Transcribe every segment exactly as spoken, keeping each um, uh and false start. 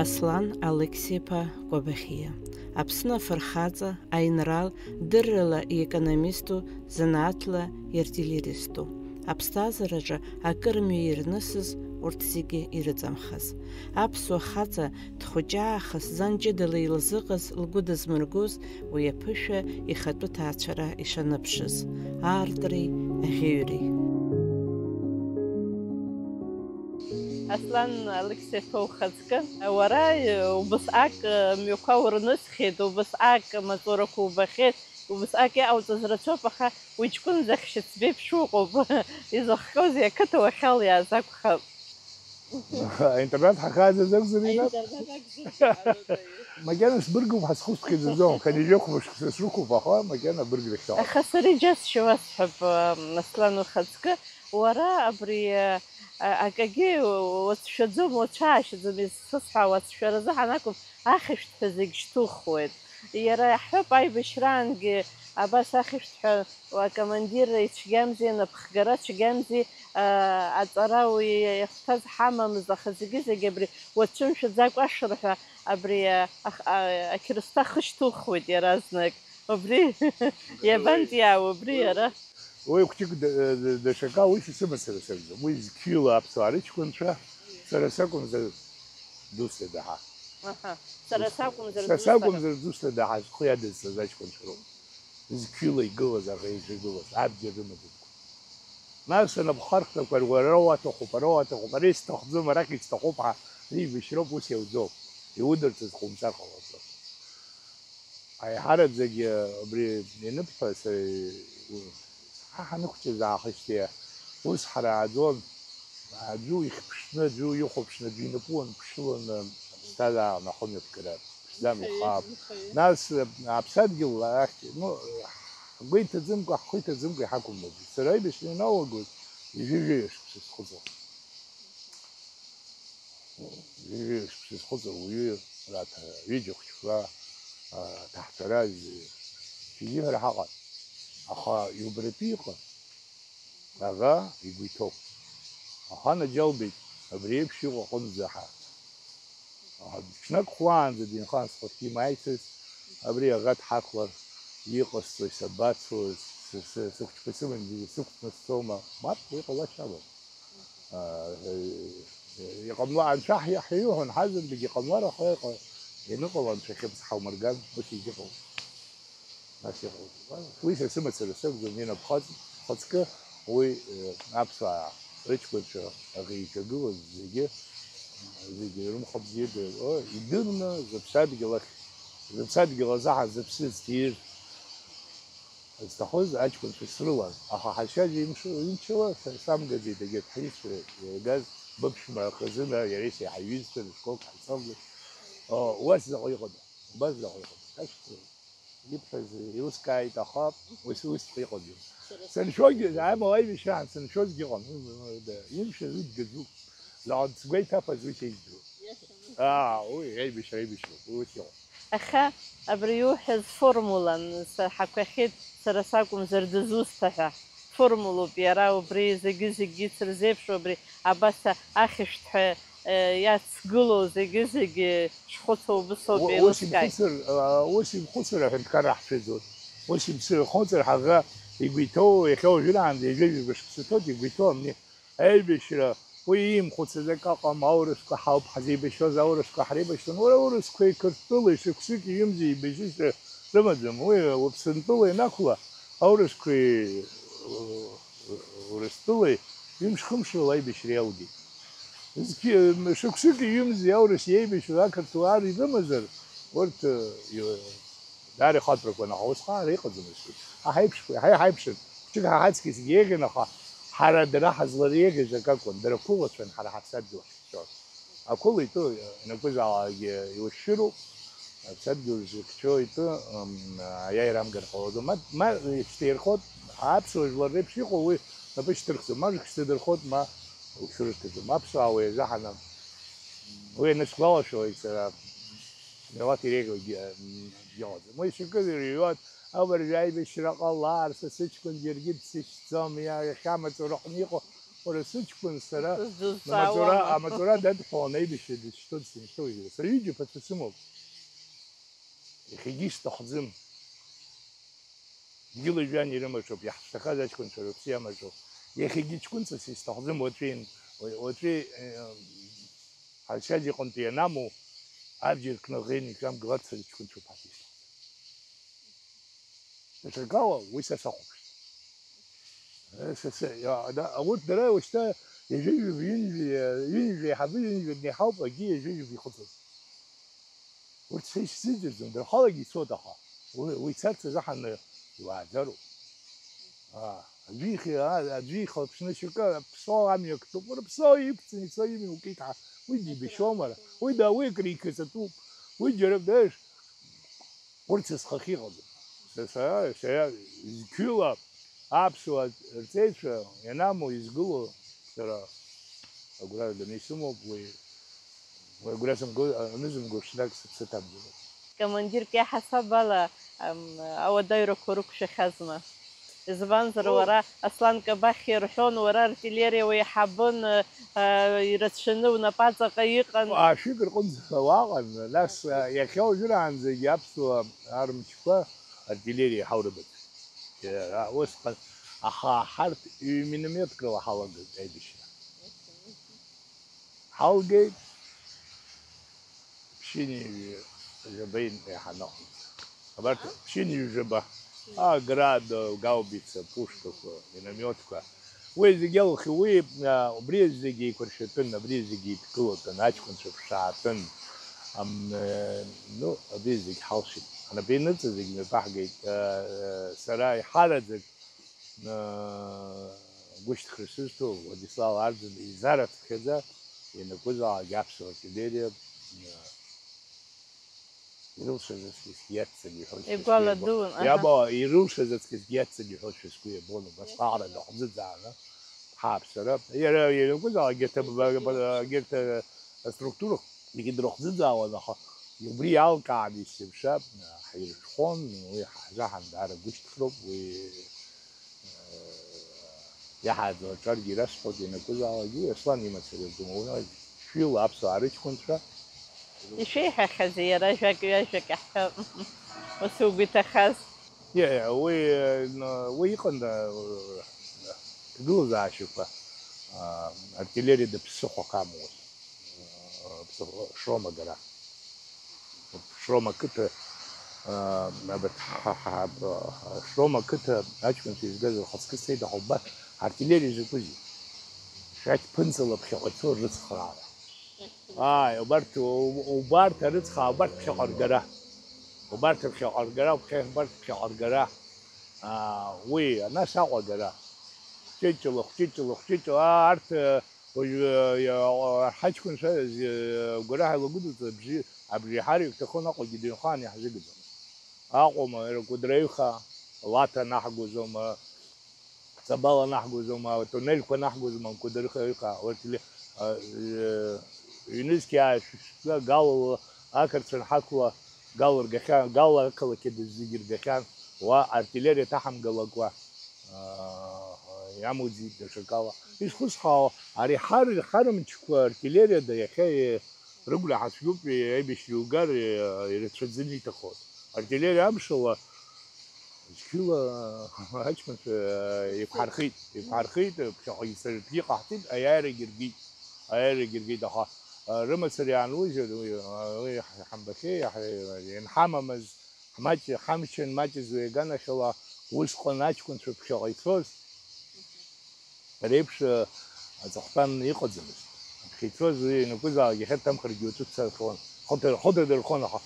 Аслан Алықьса-иԥа Кәабахиа, Аԥсны афырхаҵа, аинрал, дыррала иекономисту, занааҭла иартиллеристу. Аԥсҭазаараҿы акыр мҩа ирнысыз урҭ зегьы ирыҵамхаз. Аԥсуа хаҵа дхәыҷаахыс зан ҷыдала илзыҟаз лгәы дызмыргоз уи аԥышәа ихатәы ҭаацәара ишаныԥшыз, аартреи аӷьеҩреи. Аслан Алықьса-иԥа, ухаҵкы, уара убасҟак мҩақәа урнысхьеит, убасҟак маҵурақәа убахьеит, убасҟак иҟауҵаз рацәоуп, аха уи ҷкәын захьшьыц беиԥш уҟоуп. Изыхҟьозеи, ақыҭа уахьалиааз акәхап. Аинтернат ҳахьааӡаз акәзар, Ринат? Аинтернат акәзар, Ринат. Макьана сбыргуп ҳәа схы схьӡаӡом, хынҩажәи хәба шықәса срықәуп, аха макьана абырграхь сыҟам. Аха сара иџьасшьо уасҳәап, Аслан, ухаҵкы, уара абри, а, акагьы уацәшәаӡом, уацәаашьаӡом, изсысҳәа, уацәшәаразы ҳанақәым, ахьышәҭҳәа зегь шьҭухуеит. Иара иаҳҳәап, аибашьраангьы абас ахьышәҭҳәа акомандирра ицәгьамзи, анапхгара цәгьамзи, аа, аҵара уи иахәҭаз ҳамамызт, аха зегьы-зегьы абри уацәымшәаӡакәа ашырҳәа абри, а, ах-, а, ақьырсҭа хышьҭухуеит иаразнак. Убри иабантәиаау, убри иара. Уи хәҷык д-, д-, даҽакала уи сымацара сакәӡам. Уи зқьҩыла аԥсуаа рыҷкәынцәа сара сакәымзар дусҭа даҳа. Аҳа. Сара сакәымзар Са дусҭа сакәымзар дусҭа даҳа зхы иадызҵаз аҷкәынцәа роуп. Зқьҩыла игылаз, аӷа ижәы игылаз, абџьар рымаӡамкәа. Нас анапхархәҭақәа, уара уаҭахуп, ара уаҭахуп, ара исҭахӡом, арахь исҭахуп ҳәа, аибашьроуп, ус иауӡом. Иудырҵаз ҟоумҵар ҟалаӡом. Аиҳараӡакгьы абри ианыбҳәа, са, ҳа ҳанықәҵыз аахижьҭеи ус ҳара ааӡон, аӡәы ихьԥшны, аӡәы ихәаԥшны, аӡәы инапы уанԥшыланы, аԥсҭазаара ахымҩаԥгара ԥшӡам, ихаап. Нас, э, аԥсадгьыл ахь, ну, ҳгәы иҭаӡымкәа, ҳхы иҭаӡымкәа иҳақәымлаӡеит. Сара аибашьра ианалагоз, ҩажәа шықәса схыҵуан. Ҩажәа шықәса схыҵыр, уаҩы раҭа ҩыџьа хәыҷқәа, а, аҭаҳҵара шәизиҳәар ҳаҟан. Аха иубаратәы иҟан. Аӷа игәы иҭоуп. Аха анаџьалбеит, абри еиԥш иҟоу аҟынӡа ҳа. Аха ҽнак хәлаанӡа динхаан схәыҷы имааицыз, абри аӷа дҳақәлар, иҟасҵои, сабацои, сы-, сы-, сыхәыҷқәа сыман, сықәҵны сцома? Мап, уи ҟалашьа амам. Аа, иҟамла-, анцәа ҳиҳәон, ҳазынтәык иҟамлар, аха иҟа-, ианыҟала анцәа хьымӡӷ ҳаумырган, ус егьыҟам. Нас иҟоуп. Уи са сымацара сакәӡам, инапхаҵ-, хаҵкы уи, э, аԥсуаа рыҷкәынцәа аӷа иҿагылаз зегьы, зегьы ирымхәа бзиа ды-, о, идырны зыԥсадгьыл ахь, зыԥсадгьыл азы ҳазыԥсыз ҭир зҭахыз аҷкәынцәа срылан, аха ҳазшаз имш-, имчала са-, самгаӡеит, егьырҭ ҳҩызцәа иргаз быԥшәма хазына иареи сеи ҳаиҩызцәа рышколк ҳаицалгеит. О, уа сзаҟа иҟада? Убас заҟа иҟоуп. Ашәҭ ибҳәаз еилыскааит, аха ус, усҵәҟьа иҟаӡам. Сара сыншәогьы, сыншәогьы, амала аибашьраан сыншәозгьы ыҟан. Имшәаз уи дгаӡоуп. Заҟа сгәеиҭаԥаз уи сеидру. Иашаны. Аа, уи аибашьра, аибашьроуп, уи ус иҟоуп. Аха абри иуҳәаз формулан, са ҳақәахьеит, сара сакәымзар дызусҭа ҳәа. Формулоуп иара, убри зегьы-зегьы ицырзеиԥшу, абри абас ахьышәҭҳәа, э, иацгылоу зегьы-зегьы шхәыцуа убысоуп, у-, ус еилыскааит. Имхәыцыр, а, ус имхәыцыр аҳәынҭқарра ҳцәыӡуан. Ус имхәыцыр ҳаӷа игәы иҭоу, иахьа уажәраанӡа ҩажәа-ҩба шықәса ҭоуп, игәы иҭоу амни аибашьра, уи иимхәыцыз акы ыҟам, аурысқәа ҳауп ҳазеибашьуаз, аурысқәа ҳреибашьуан. Уара аурысқәеи Қырҭтәылеи шықәсыки ҩымзи еибашьышьа рымаӡам. Уи Уаԥсынтәыла ианақәла, аурысқәеи, э, Урыстәылеи ҩымш-хымш рыла аибашьра иалгеит. Зқьы-, шықәсыки ҩымзи аурыс иеибашьуаз ақырҭуа ар ирымазар, урҭ, э, даара ихатәрақәан, аха усҟан ара иҟаӡамызт. Ҳа ҳаиԥшқәа, ҳа иҳаиԥшын, хәыҷык ҳа ҳаҵкьысгьы еиӷьын, аха ҳара дара ҳазлареиӷьыз акакәын, дара қәылацәан, ҳара ҳаԥсадгьыл ҳахьцоз. Ақәылаҩ итәы ианакәызаалакгьы иушәшәыроуп, аԥсадгьыл зыхьчо итәы, м, аиааира амгар ҟалаӡом. Ма, ма ишьҭаирхот, аԥсуа жәлар реиԥш иҟоу уи напы шьҭырхӡом, ма шьҭадырхот, ма ушәырҭаӡом. Аԥсуаа уи азы ҳанам. Уи анысгәалашәалак сара, милаҭ иреиӷьугьы, м, иҟаӡам. Уи шакы ирҩуан, абыржәы аибашьра ҟалар, са сыҷкәын џьаргьы дсышьҭӡом, иа-, иахьа амаҵура аҟны иҟоу, Уара сыҷкәын сара. Сыззусҭа амаҵура, уама. Амаҵура дадҳәалан аибашьра дышьҭоит, сыншьҭоуижьҭеи. Сара ҩыџьа ԥацәа сымоуп. Иахьагьы исҭахӡам. Дгьыли жәҩани ирымаҿоуп, иаҳҭахаз аҷкәынцәа рыԥсы иамаҿоуп. Иахьагьы ҷкәынҵас исҭахӡам, уаҵәы ин-, уаҵәы, э, ҳарсиаџь иҟынтәи ианаму, абџьар кны аӷа инеиҿамгыларц сара ҷкәынцәоуп ҳәа исҭахӡам. Даҽакала, уи са сахәаԥшт. Э, са, са, иа-, да, урҭ дара уажәшьҭа ҩажәи жәаба, ҩынҩажәи, ҩынҩажәи еиҳабы, ҩынҩажәи днеиҳауп, акгьы ҩажәи жәаба ихыҵуам. Урҭ са исзыӡырӡом, дырхалагьы ицоит, аха уи, уи царц азы ҳаны иуааӡароуп. Аа, аӡәы ихи-, аа, аӡәы ихылаԥшны шьоукы аԥсуа амҩа ктәуп, уара аԥсуа иқәҵны ицо имҩа укит ҳәа, уи дибашьуама, уи да, уи акры иқьаҵатәуп, уи џьара, знаешь, урҭ са схахьы иҟаӡам. Са, сара, сара зқьҩыла аԥсуа рҵеицәа ианаму изгыло сара агәра ганы исымоуп, уи, уи агәра сымго-, анызымго ҽнак сыԥсы ҭамӡароуп. Командирк иаҳасаб ала, ам, ауадаҩрақәа рықәшәахьазма? Избанзар, о, уара Аслан Кабахь ирҳәон, уара артиллериа уеиҳабын, а, ирацәаны унапаҵаҟа иҟан. Ашәик рҟынӡа уаҟан, нас, а, иахьа уажәраанӡагьы аԥсуа армчқәа артиллериа иаҳау рымаӡам. Иара усҟан, аха ҳарҭ ҩ-минометк рыла ҳалагеит аибашьра. Ҳалгеит ԥшьынҩажәи жәаба ин-, иҳанаҟәеит. Абарҭ ԥшьынҩажәи жәаба. А, град, гаубица, пушкақәа, минометқәа. Уи зегьы алхи, уи, а, убри зегьы еиқәыршәатәын, абри зегьы еидкылатәын, аҷкәынцәа ԥшаатәын. Ам, э, ну, абри зегь ҳалшеит. Анапеинырцә зегь мҩаԥаҳгеит. Э, э, сара иҳараӡак, э, гәышьҭхра сызҭо Владислав Арӡынба изарацәхьаӡа ианакәызаалак аԥсуа артиллериа, э, ирылшаз аҵкыс иаццан иҳәоит. Игәала шәызқәи або-, дууан, аҳа. Иабо-, ирылшаз аҵкыс иаццан иҳәоит шәызқәи абон, убасҟак ҳара дыхӡыӡааны ҳааԥсара. Иара ианакәызаалак егьырҭ аб-, аб-, егьырҭ, э, аструктурақәа зегьы дрыхӡыӡаауан, аха убри иалкааны есымша, э, ҳирҽхәон, уи ҳзаҳан даара гәышьҭхроуп, уи, э, иаҳааӡо аҿаргьы ирасҳәоит, ианакәызаалакгьы, Аслан имацара иакәым, уи шәҩыла аԥсуаа рыҷкәынцәа. Ишәеиҳәахьазеи иара, жәак-ҩажәак иаҳҳәап, ус угәы иҭахаз? Иа, иа, уи, э, н-, уи иҟан, э, ҭагылазаашьақәа, а, артиллериа ԥсыхәак амуаз, а, ԥсыхәа-, Шрома агара. Шрома ақыҭа, аа, абарҭ ҳа, ҳа, ҳа, Шрома ақыҭа аҷкәынцәа изгаз рхаҵкы сеиҭаҳауба, артиллериа закәызеи? Шәақь ԥынҵала ԥхьаҟа ицо рыцхраара. Ааи, убарҭ, у-, убарҭ арыцхаа, убарҭ ԥхьаҟа ргара. Убарҭ ԥхьаҟа ргара, убарҭ ԥхьаҟа ргара. Аа, уи, анас Аҟәа агара. Хәҷыҷла, хәҷыҷла, хәҷыҷла, аа, арҭ, Уажәы, иа-, ҳаҷкәынцәа, зи-, гәараҳәа илагәыдуҵо абжеи, абжеи ҳареи иҭахын Аҟәагьы дыҩнхаан иаҳзыгӡом. Аҟәа ма, иара Кәыдры аҩха, Лаҭа анаҳгозома, Ҵабал анаҳгозома, атунелқәа анаҳгозома, Кәыдры аҩха, урҭ или-, а, э, ҩнызқь иаашәышәтәа Гал ақырҭцәа анҳақәла, Гал ргахьан, Гал ақалақь зегьы ргахьан, уа артиллериа ҭаҳамгалакәа. Аа, иамуӡеит даҽакала. Изхысҳәаау, ари ҳар-, ҳармчқәа артиллериада иахьа, е, рыгәра ҳацәгьоуп, е, аибашьра иугар, е, ирацәаӡаны иҭахоит. Артиллериа амшала, зқьыла аҷкәынцәа, е, еиқәҳархеит, еиқәҳархеит, ԥхьаҟа ицарҭгьы ҟаҳҵеит, аиааирагьы ргеит, аиааирагьы ргеит, аха, а, рымацара иаанужьыр, уи, а, уи ҳамбахьеи, иаҳ-, ианҳамамыз, Ҳмаҷ-, ҳамчын маҷызуа иганахьала усҟан аҷкәынцәа ԥхьаҟа ицоз реиԥш, э, аҵыхәтәан иҟаӡамызт. Аԥхьа ицоз уи ианакәызаалак иахьырҭамхыргьы уаҵәы дцархон. Хыда, хыда дырхон, аха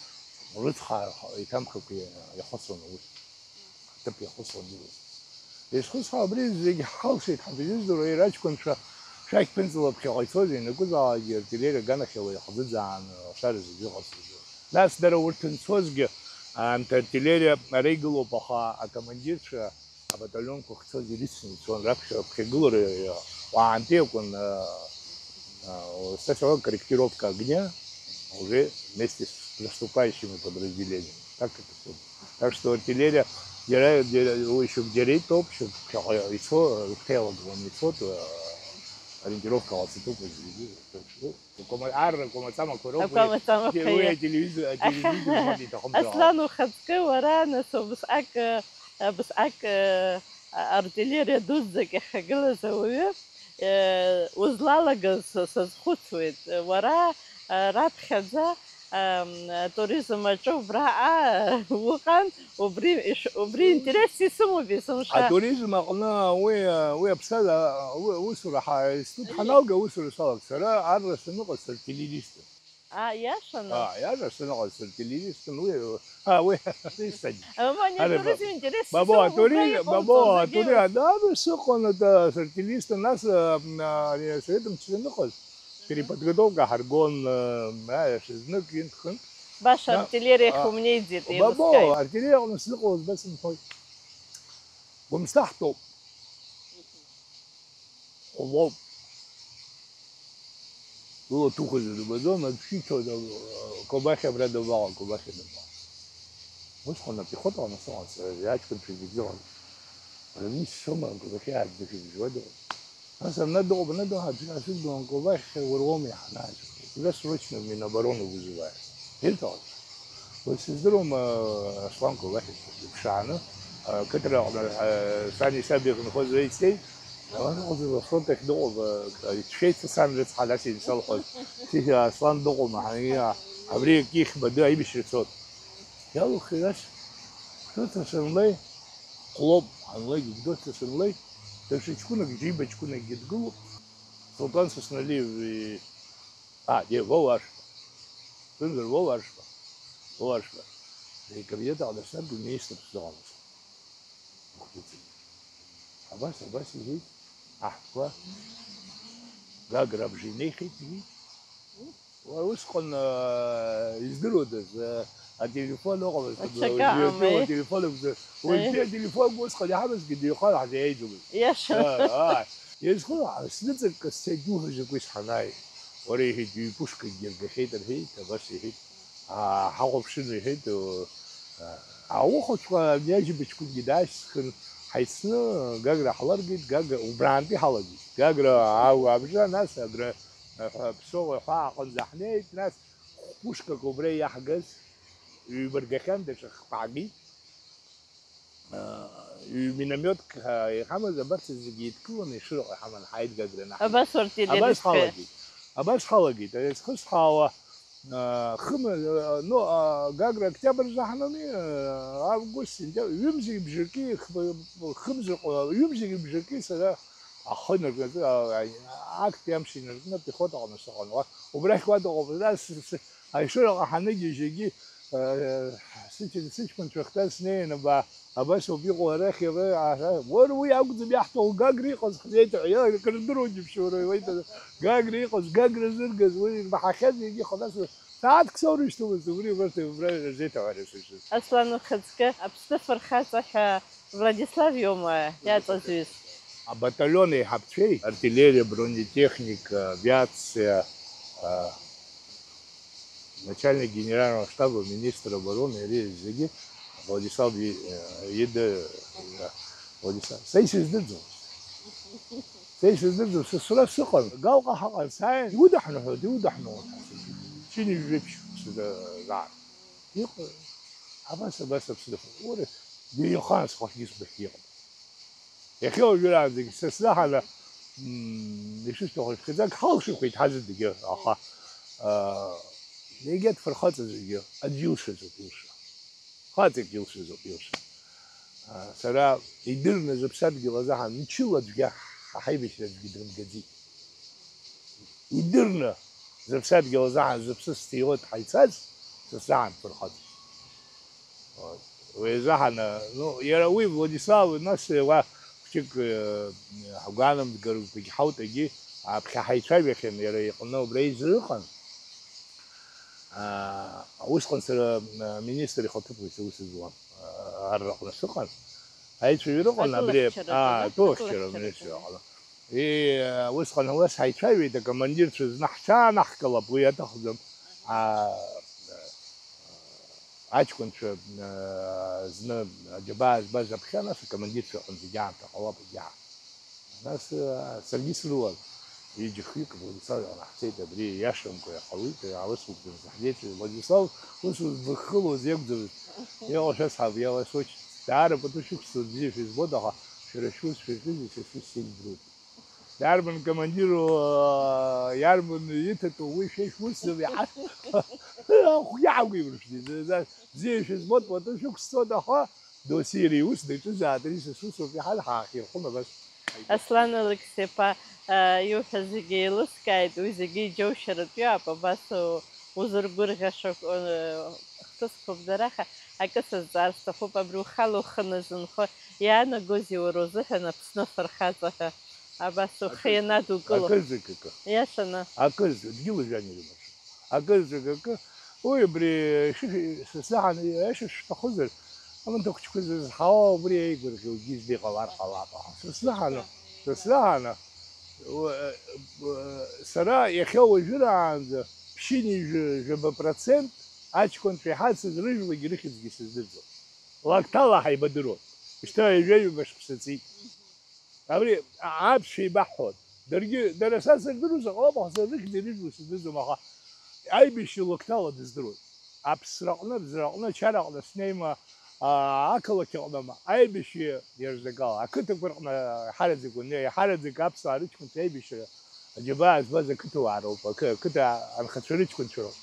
рыцхаа иҭамхакәа иахысуан аус. Аҭыԥ иахысуан ирыз. Изхысҳәаау абри зегь ҳалшеит, ҳабжьыздыруа, иара аҷкәынцәа шәақь ԥынҵала ԥхьаҟа ицоз ианакәызаалакгьы артиллериа аганахьала иахӡыӡааны алшара зегьы ыҟазҵоз. Нас дара урҭ анцозгьы, анҭ артиллериа ара игылоуп, аха акомандирцәа абаталионқәа ахьцоз ирыцны ицон, раԥхьа, раԥхьагылара уаантәи акәын, а, а, устав корректировка огня уже вместе с наступающими подразделениями. Так это всё. Так что артиллерия, џьара, џьара, уи шьоук џьара итәоуп, шьоук ԥхьаҟа ицо, рыгәҭа иалагыланы ицоит, а, Ориентировкала сыҭыхыз зегьы рыҽру. Акәама-, арра акәамаҵамақәа роуп уи. Акәамаҵамақәа, уи иа. Ателевизор, ателевизор мап иҭахымзар. Аслан, ухаҵкы, уара, нас, убысҟак, абысҟак, артиллериа дуӡӡак иахагылаз ауаҩы, узлалагаз са сазхәыцуеит. Уара, раԥхьаӡа, атуризм аҿы убраҟа уҟан, убри иш-, убри интересс исымоуп есымша. Атуризм аҟны уи, уи аԥсҭазаара, уи аусура ҳа-, аинститут ҳаналга аусура салагт, сара арра саныҟаз сартиллеристын. А, иашаны? А, иаша саныҟаз сартиллеристын, уи, а, уи, уи сагь-, Амани, ара, атуризм ба-, интересс бабо, исымоуп, атури-, убра иҟоуҵо бабо, зегьы. Атури-, ада, ара сыҟан, ада, сартиллеристын, нас, а, м, а, ари асовет мчра аныҟаз, переподготовка ҳаргон, а, а, иаша знык инҭхын. Баша, да, артиллериахь, а, умнеиӡеит, бабо, еилыскааит. Артиллериаҟны сныҟәоз, ба сымҳәоит. Гәымсҭа ҳтәоуп. Хәлоуп. Ула ҭухыз дубаӡом, аӡә шиҭо, Кобахьиа абра дабаҟоу, Кобахьиа дабаҟоу? Усҟан апехотаҟны сыҟан сара, аҷкәынцәа зегь зыҟан. Ара исцәоума, Кобахьиа аӡәгьы дыжәуа дыҟан. Нас абна дыҟоуп, абна дыҟоуп, аӡәы асыдгылан, Кобахьиа уара уоуми ҳанааиз? Тебя срочно в Минобороны вызывают. Ирҭалаз. Уи сыздыруам, Аслан Кобахьиа иԥшааны, ақыҭара аҟны, сани саби рынхоз еицтеит, уаҟа дыҟазар, афронт ахь дыҟоуп, ицәшәеит сан рыцҳа, нас инсалҳәоз, Аслан дыҟоума, ҳаниа, абри акы ихьба ды аибашьра цот. Иалухи, нас, хҭыҭра санлеи, хәлоуп, ҳанлеигь, гәдоуҭа санлеи, даҽа ҷкәынак, џьеиба ҷкәынакгьы дгылоуп, Сулҭан Сасналиев, а, ди, Вова Аршба. Зынӡа Вова Аршба. Вова Аршба. Икабинет аҟны снаргон, министрс дыҟамызт. Ахәыҷы. Абас, абас иҳәеит, аҳҭқәа Гагра абжа инеихьеит, иҳәеит. Уара усҟан, аа, издыруадаз, аа, ателефон ыҟамызт, аҽакы уажәы аҟам, уажәы э? Ателефон акәзар, уажәтәи, э, ателефон усҟан иҳамазгьы дыҩхала ҳзеиааиӡомызт. Иаша. Аа, аа. Изху, сныҵак касцәа џьуҳәа закәи сҳанааи? Уара, иҳәеит, ҩ-пушкакгьы ргахьеит, рҳәеит, абас иҳәеит. Аа, ҳахәаԥшын, иҳәеит, уу, аа, аухаҵәҟьа ани аџьабаҷкәынгьы даашьҭхын, ҳаицны Гагра ҳларгеит, Гагра, убраантәи ҳалагеит. Гагра ау абжа, нас Агра, аҳәа, Ԥсоу аҳәаа аҟынӡа ҳнеит, нас хә-пушкак убра иаҳгаз, ҩба ргахьан, даҽа хԥаагеит. Ҩ-миномиотк, ҳа, иҳамаз, абарҭ зегьы еидкыланы Ешыраҟа иҳаман, ҳааит Гагра анаҳ-. Абас урҭ абас иреиԥшқәа. Ҳалагеит. Абас ҳалагеит. Ари зхысҳәаауа, а, хымз, а, ну, а, Гагра октиабр заҳнами, а, август, сентиабр, ҩымзи бжаки, х-, хымзаҟа, ҩымзи бжаки сара ахы наркны, а, а, актәи амш инаркны, пехотаҟны сыҟан. Уа, убрахь уа дыҟоуп. Ас, с-, Аишыраҟа ҳаныгьежьгьы, э, сыҷ-, сыҷкәынцәа хҭар снеин, аба-, абас ауп иҟоу арахь, иара, ара, уара уи акәӡам иаҳҭаху, Гагра иҟаз ҳзеиҭаҳәа, иа-, акрырдыруан џьыбшьоура, уеиҭа, Гагра иҟаз, Гагра зыргаз, уи ирбаҳахьаз зегьы хадас, сааҭк соурышьҭуамызт, убри убарҭ, убра ирзеиҭаҳәара сышьҭаз. Аслан, ухаҵкы, Аԥсны афырхаҵа ҳәа Владислав иоума иаҵазҩыз? Абаталион еиҳабцәеи, артиллериа, бронетехника, авиациа, а, начальник генерального штаба, министр обороны, иара зегьы Владислав и-, э, ида, э, Владислав. Са исыздырӡом. Са исыздырӡом, сасра сыҟан. Галҟа ҳаҟан, сааин, иудаҳныҳәоит, иудаҳныҳәоит. Ҽыни жәеиԥшь сызааит. Иҟои? Абас, абас аԥсыдахә. Уара, иахьа схахьгьы сбыхьгьы иҟам. Иахьа уажәраанӡагь са сзаҳаны, м, ишысҳәахо, шәхаҵак ҳалшахеит ҳазегьы, аха, а, егьа дфырхаҵа зегьы, аӡә илшаӡоуп илша. Хаҵак илшаӡоуп илша. А, сара идырны зыԥсадгьыл азаҳан мчыла аӡәгьы ҳа ҳаибашьра аӡәгьы дрымгаӡеит. Идырны, зыԥсадгьыл азаҳан зыԥсы сҭиуеит ҳаицаз, са сзаҳан дфырхаҵа. Вот. Уи азаҳан, ну, иара уи Владислав, нас уа хәҷык, э, ҳгәаанамгарақәагь ҳаутагьы, аԥхьа ҳаицәажәахьан, иара иҟны убра изы ыҟан. Аа, усҟан сара, э, министр ихаҭыԥуаҩ саус зуан, э, арраҟны сыҟан. Аицәажәара ыҟан абри, атәылахьчаратәы, аа, да? Атәылахьчара, атәылахьчаратәы. Министр ыҟан. И, усҟан ус ҳаицәажәеит, акомандирцәа зны ҳҽаанаҳкылап, уи аҭахӡам. А, аҷкәынцәа, а, зны аџьабаа збаз аԥхьа, нас акомандирцәа аҟынӡагьы аамҭа ҟалап, егьаҳ-. Нас, а, саргьы срылан. Ҩыџьа-хҩык Владислав иҟны ҳцеит, абри иашамкәа иҟалеит, аусмҩаԥгатәқәа ҳнеицәажәеит. Владислав, усус быххылоз иакәӡамызт, иҟоу шәасҳәап, иалашоит, даара пату шәықәсҵоит, бзиа шәызбоит, аха шәара шәус шәыркызеи, са сус сеидру. Иарбан командиру, иарбан иҭатәу, уи шәа шәусӡам, иаҳа-, ахә иаҳгәеимырԥшӡеит. Бзиа шәызбоит, пату шәықәсҵоит, аха Досиа иус даҿызаат, ари са сусоуп, иҳәан, ҳаахирхәон абас. Аслан Алықьса-иԥа, иуҳәаз зегьы еилыскааит, уи зегьы иџьоушьаратәиуп, абас узыргәырӷьаша, хҭысқәоуп, дара, аха акы сазҵаар сҭахуп, абри ухала ухы назынхо иаанагозеи уара узыҳәан Аԥсны афырхаҵа ҳәа? Абас ухы Акызаҵәык, ианадукыло. Акызаҵәык акы. Иашаны. Акызаҵәык, дгьыл жәҩан ирымаӡам. Акызаҵәык акы. Уи абри шәышә-, саснаҳан, аиаша шәҭахызар, амаҭәахәыҷқәа зызҳауа убри еигәырӷьогьы иҟалар ҟалап, аха саснаҳаны, саснаҳаны, у-, у-, сара иахьа уажәыраанӡа ԥшьынҩажәи жәаба процент аҷкәынцәа иҳацыз рыжәлагьы рыхьӡгьы сыздырӡом. Лакҭала ҳаибадыруан. Шьҭа ҩажәа-ҩба шықәса ҵит. Абри аԥсшәа еибаҳҳәон. Даргьы, дара са сырдыруа сыҟалап, аха сара рыхьӡ ирыжәуа сыздырӡом, аха аибашьҩы Лакҭала дыздыруан. Аԥсраҟны, Бзраҟны, Чараҟны снеима, аа, ақалақь аҟныма, аибашьҩы иарзагала, ақыҭақәа рҟны иҳараӡак унеи, иҳараӡак аԥсуаа рыҷкәынцәа аибашьра аџьабаа збаз ақыҭауаа роуп, ақы-, ақыҭа анхацәа рыҷкәынцәа роуп.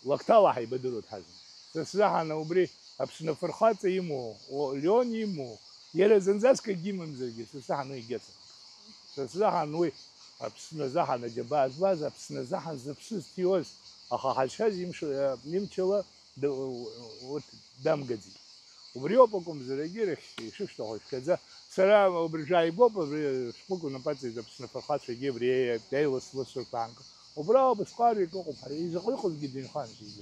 Лакҭала ҳаибадыруа дҳазын. Са сзаҳаны убри Аԥсны афырхаҵа имоу, о, Леон имоу, иара зынӡаск акгьы имамзаргьы, са сзаҳан уи егьыцым. Са сзаҳан уи Аԥсны азаҳан аџьабаа злаз, Аԥсны азаҳан зыԥсы зҭиуаз, аха ҳазшаз имш-, имчала д-, урҭ дамгаӡеит. Убриоуп акәымзар, егьирахь ишышәҭаху ишәхьаӡа. Сара убри шәааигәоуп, абри шәҟәык унапаҵаҩ Аԥсны афырхацәагьы абри еилас-ласрақәа аанкыл. Убра убасҟак иҟоуп, ҳара изаҟа иҟазгьы дынхамҵеит.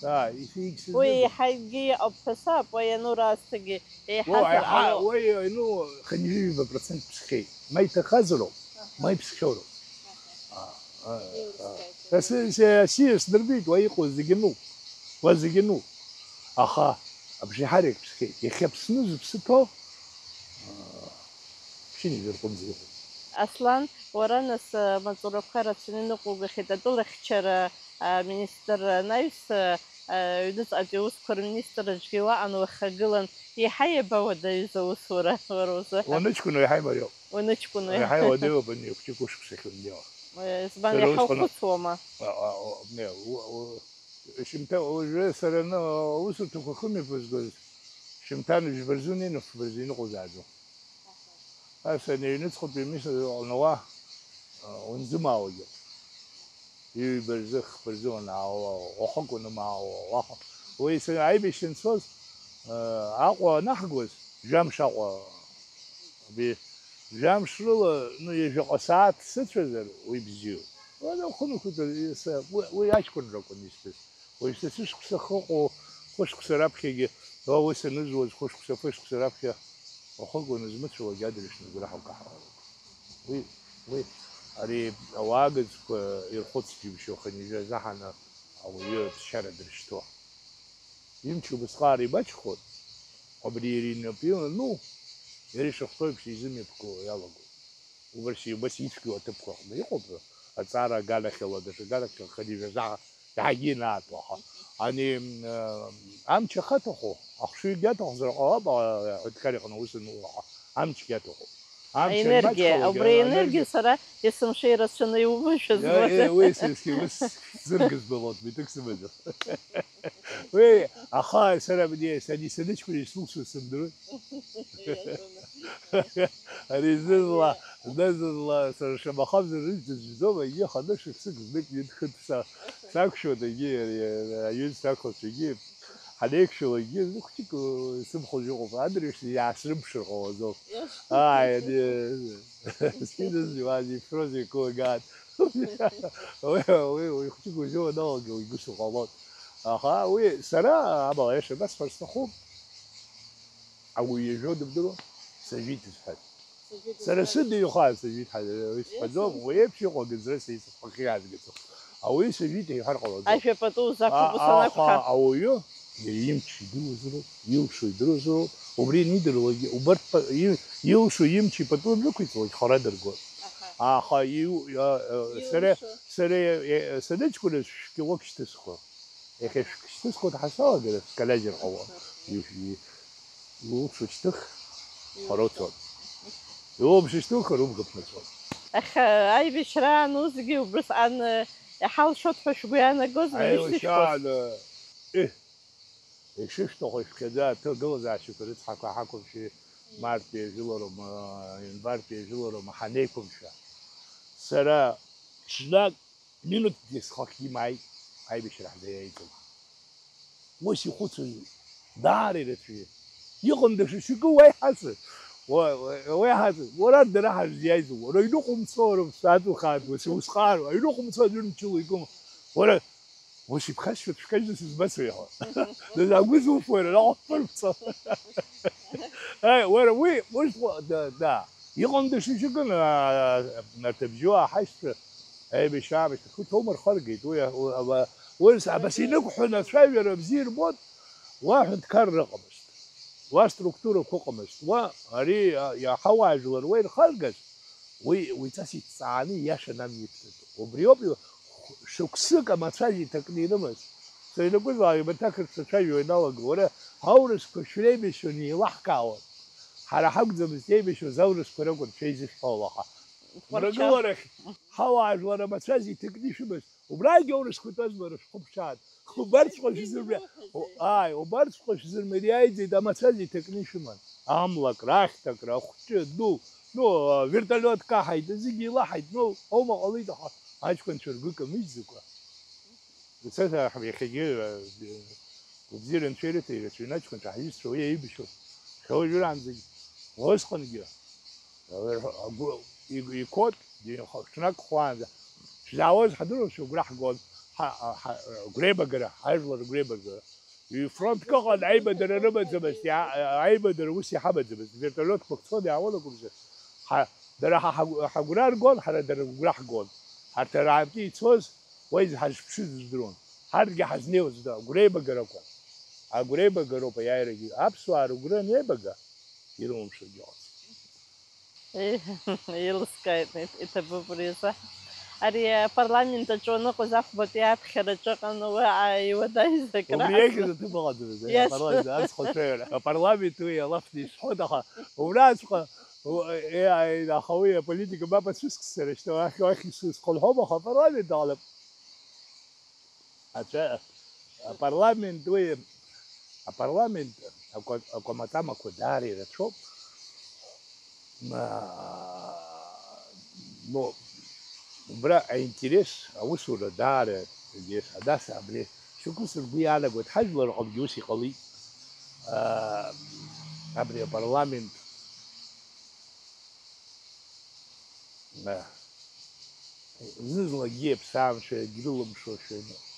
Аа, исигьы Уи сыздырӡом. Еиҳагьы иҟоуп ҳәа саб, уи иану раасҭагьы еиҳа Уа, еиҳа, ҟало. Уи иану хынҩажәи ҩба процент ԥсхьеит. Ма иҭахазароуп, ма иԥсхьоуроуп. Аа, аа, аа. Еилыскааит. Асы-, се-, асиа сдырбеит, уа иҟоу зегьы нуп. Уа зегьы нуп. Аха абжеиҳарак ԥсхьеит. Иахьа Аԥсны зыԥсы ҭоу, аа, ԥшьынҩажәи рҟынӡа иҟоуп. Аслан, уара нас, а, амаҵурақәа рацәаны иныҟәугахьеит атәылахьчара, а, министр анаҩс, а, а, аҩныҵҟатәи аусқәа рминистр аҿгьы уаҟан уахагылан, еиҳа иабауадаҩыз аусура уара узыҳәан? Уаныҷкәыну еиҳа имариоуп. Уаныҷкәыну. Еиҳа иуадаҩуп ани хәҷык ушықәсахьоу. Э, избан, Сара иаҳа усҟан ухәыцуама? А, а, а, не, у-, у-, Шьымҭа, уажәы сара аны аусурҭақәа ахымҩаԥызгоз, шьымҭан жәба рзы унеины, фба рзы иныҟәозааӡо. Ас ани аҩныҵҟатәи аминистр иҟны уа, а, унзымаауагьы. Ҩба рзы, хԥа рзы уанаауа, уахык унымаауа, уаха. Уи са-, аибашьра анцоз, а, Аҟәа анаҳгоз, жәамш Аҟәа, аби, жәамш рыла, ну, ҩажәаҟа сааҭ сыцәазар, уи бзиоуп. Уара ухы нықәиҵар, са-, уи, уи аҷкәынра акәын исҭаз. Уажәшьҭа сышықәса ахьыҟоу, хәышықәса раԥхьагьы, уа ус анызуаз, хәышықәса, фышықәса раԥхьа ухыгәаны змыцәауагь адырҩаҽны гәнаҳа укаҳауа. Уи, уи, ари ауаагӡқәа ирхәыц џьыбшьо, хынҩажәа заҳаны ауаҩы аԥсшьара дыршьҭуа. Имч убасҟак ибаҷхон, абри иара инапы иану, иара ишахәҭоу еиԥш изымҩаԥго иалагон. Убас, убас ицәгьоу аҭыԥқәа аҟны иҟоуп, аҵара аганахьала, даҽа аганахьала, хынҩажәа заҳа Иаҳагьы инаатәо, аха ани, м, э, амч ахаҭаху, ахшыҩгьы аҭахзар ҟалап, а, аҳәынҭқар иҟны аус ануа, аха амчгьы аҭахуп. Амч Аенергиа, анмаҷхалак, убри а, аенергиа аенергиа сара есымша ирацәаны иумышәа Иа, збоит. Е, уи сесгьы ус зыргызбалоит, митәык сымаӡам. Уи, аха сара абни, сани саныҷкәын исылшо сымдыруеит. Ари зны-зынла, зны-зынла, сара шамахамзар рыжәтә зжәӡом, егьи ханы шықәсык знык ҩынтә-хынтә са-, сақәшәоит, егьи ари, аҩызцәа ақәлацәагьы ҳанеиқәшәалакгьы, зны хәыҷык, ы, сымхәыжә ыҟоуп, адырҩаҽны иаасрымԥшыр ҟалаӡом. Ааи, ани, скидаз, ани, фроз еиқәлагаат. Уи, уи, уи хәыҷык узеиуадалагьы уи гәыс уҟалоит. Аха уи сара, амала, аиаша басҳәар сҭахуп, ауаҩы иажәуа дыбдыруа, сажәит исҳәаз. Сара сыдыҩхаа сажәит ҳәа исҳәаӡом, уи еиԥш иҟоу агыӡра са исыхәахьы иаазгаӡом. Ауаҩы сажәит иҳәар ҟалаӡом. Ажәа пату узақәыԥо А-, санакәха. Аха ауаҩы иара имч идыруазароуп, илшо идыруазароуп, убри анидыруагьы, убарҭ па-, и-, илшо имчи пату анрықәиҵалак хара дыргоит. Аха. Аха иу-, а, а, сара, Иумшо. Сара, е, е, саныҷкәыназ шәкилок шьҭысхуан. Иахьа шәкы шьҭысхуеит ҳәа салагар, скалаџьыр ҟалон. Иу-, и-, иулԥшо шьҭых, Иумшо. Хароуцон. Иулԥшо шьҭых, харумгап нацәон. Аха аибашьраан усгьы убрысҟан, э, иҳалшоит ҳәа шәгәы иаанагозма, ишәышьҭоу? Аилашаан, э, Ишышәҭаху ишәхьаӡа аҭагылазаашьақәа рыцҳақәа ҳақәымшәеи, марттәи ажәылароума, январтәи ажәылароума ҳанеиқәымшәа. Сара ҽнак минуҭкгьы схахь имааит аибашьра ҳзаиааиӡом. Ус ихәыцуан, даара ирацәаҩын. Иҟам даҽа шьоукы уа иҳацын. Уа, уа, уа иҳацын. Уара дара ҳарзиааиӡом. Уара аҩныҟа умцо, уара ԥсаатәу хаатәуа, усҟароуп. Аҩныҟа умцо аӡәыр мчыла икым. Уара Ус иԥхасшьоит, шәкажьны сызбацәеи ҳәа. Дызгәызуфои, ара ҟаҳԥырԥҵо. Аи, уара, уи, уи, да, да. Иҟан даҽа шьоукы, а, а, нарҭ абжьуаа ҳаишьцәа, аибашьра аамышьҭахь, урҭ аумырхыргеит, уи, а, уи, аба-, уи, абас инықәҳәаны ацәажәара бзиа ирбон, уа ҳәынҭқарра ыҟамызт. Уа структурақәа ыҟамызт. Уа, ари, а, иаҳауаажәлар уа ирхаргаз, уи, уи ҵас иҭҵааны ииашаны амҩа иԥҵәеит. Убриоуп, шықәсык амацәаз иҭакны ирымаз. Сыҩнагәыжәлар ҩбаҭак рцәа цәажәо ианалаго, уара, аурысқәа шәреибашьуан еилаҳкаауан. Ҳара ҳакәӡамызт еибашьуаз аурысқәа ракәын шәеизышәҳәо уаха. Хәарча. Мрагыларахь, ҳауаажәлар амацәаз иҭакны ишәымаз. Убрагьы аурысқәа тәазма рышәҟәы ԥшаан. Убарҭҵәҟьа шәзырмы-, Ишәзымухәазеи? Ааи, убарҭҵәҟьа шәзырмариааиӡеит, амацәаз иҭакны ишәыман. Амлакра, ахьҭакра, ахәҷы, ду, ну, вертолиот каҳаит, зегьы еилаҳаит, ну, аума ҟалеит, аха аҷкәынцәа ргәы камыжьӡакәа. Ицаз аҳ-, иахьагьы, э, гәабзиара анцәа ирыҭа, ирацәаҩны аҷкәынцәа ҳҩызцәа уи аибашьуан. Шәа уажәраанӡагь, усҟангьы, э, агәы-, и-, икот, ди-, х-, ҽнак хәаанӡа. Шәзаауаз ҳдыруашәа агәра ҳгон, ҳа-, ҳа-, агәреибагара, ҳажәлар ргәреибагара. Ифронтк ыҟан, аибадара рымаӡамызт, иа-, аибадара ус иҳамаӡамызт. Вертолиотқәак цон, иаауан акәымзар. Ҳа-, дара ҳа-, ҳагә-, ҳагәра ргон, ҳара дара ргәра ҳгон. Ҳарҭ араантәи ицоз, уа изҳазԥшыз рдыруан. Ҳарҭгьы ҳазнеиуаз агәра еибагарақәан. Агәра еибагароуп аиааирагьы. Аԥсуаа рыгәра анеибага, ирылымшогьы ыҟаӡам. Еилыскааит, иҭабуп ари азы. Ари апарламент аҿы уаныҟаз ахәбатәи аԥхьараҿы ыҟан уаҟа иуадаҩыз акрааҵуан. Убри иахьыз аҭыԥ ыҟаӡамызт, ари Yes. апарламент аҵхәацәаҩра. Апарламент уи алафны исҳәоит, аха убраҵәҟьа, у-, е-, е-, аха уи аполитика мап ацәыскыз сара шьҭа уахь, уахь исызхынҳәуам, аха апарламент аҟны Аҵәа-, апарламент уи, апарламент акәа-, акәамаҵамақәа даара ирацәоуп. Ма-, ну, убра аинтерес, аусура даара, егьи, адас абри шьоукы сыргәы иаанагоит, ҳажәлар аҟынгьы ус иҟалеит. А, абри апарламент, а, Зны-зынлагьы иаԥсаамшәа иагьрылымшошәа,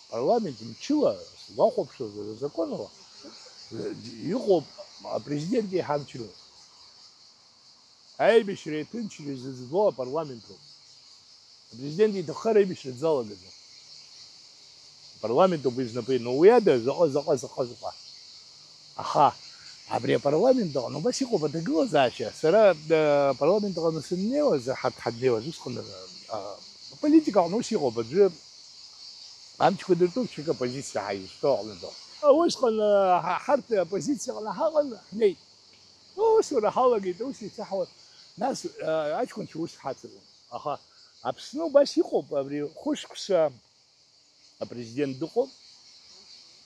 апарламент мчыла, сгәахәаԥшуазар, азакәанала, иҟоуп апрезидент еиҳа мчыла. Аибашьра иаҭынчра зыӡбо апарламент ауп. Апрезидент иҭаххар аибашьра дзалагаӡом. Апарламент ауп уи знапы иану, уи ада заҟа, заҟа, заҟа, заҟа. Аха абри апарламент аҟны убас иҟоуп аҭагылазаашьа. Сара, э, апарламент аҟны сыннеиуаз, ҳарҭ ҳаннеиуаз усҟан, э, аполитика аҟны ус иҟоуп, аӡәы амчқәа дыртәуп, ҽак апозициа ҳаизышьҭоу аҟны дыҟоуп. Усҟан, э, ҳа-, ҳарҭ апозициа аҟны ҳаҟан, ҳнеит. Усура ҳалагеит, ус ицаҳауан. Нас, э, аҷкәынцәа ус ҳацыруан. Аха Аԥсны убас иҟоуп, абри хәышықәса апрезидент дыҟоуп,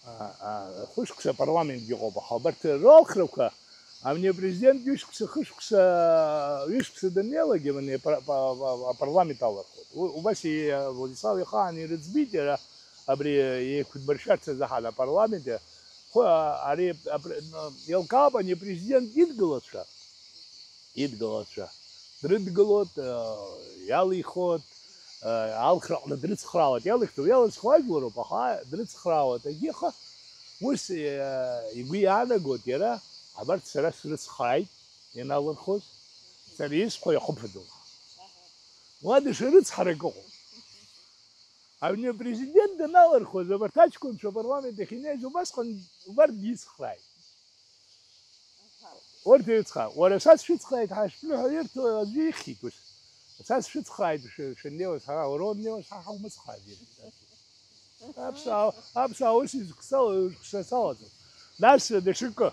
а, а, хәышықәса апарламентгьы ыҟоуп, аха абарҭ ралхрақәа, абни апрезидент ҩышықәса, хышықәса, ҩышықәса даннеилак, абни апар-, апа-, апа-, апарламент алархоит. У-, убас и-, Владислав ихаан ирыӡбеит иара абри еиқәдмыршәарц азыҳәан апарламент, хәы-, ари апр-, еилкаауп ани апрезидент идгылацәа. Идгылацәа дрыдгылоит, э, иалихуеит, э, алхраҟны дрыцхраауеит, иалихтәу, иалызхуа ажәлароуп, аха дрыцхраауеит, егьи аха ус, э, игәы иаанагоит иара, абарҭ сара срыцхрааит ианалырхуаз, сара исҳәо иахыԥаӡом. Уа даҽа рыцҳарак ыҟоуп. Абни апрезидент даналырхуаз, абарҭ аҷкәынцәа апарламент ахь инеиз убасҟан убарҭгьы ицхрааит. Урҭ ирыцхраа, уара са сшәыцхрааит ҳәа шәҳәо ҳәа ирҭо аӡәы ихьит ус. Са сшәыцхааит, шәы-, шәаннеиуаз, ҳара уара уаннеиуаз, ҳа ҳаумыцхааит, иаргьы. Аԥсуаа, аԥсуаа ус изықәсала-, изықәсацалаӡом. Нас даҽакы.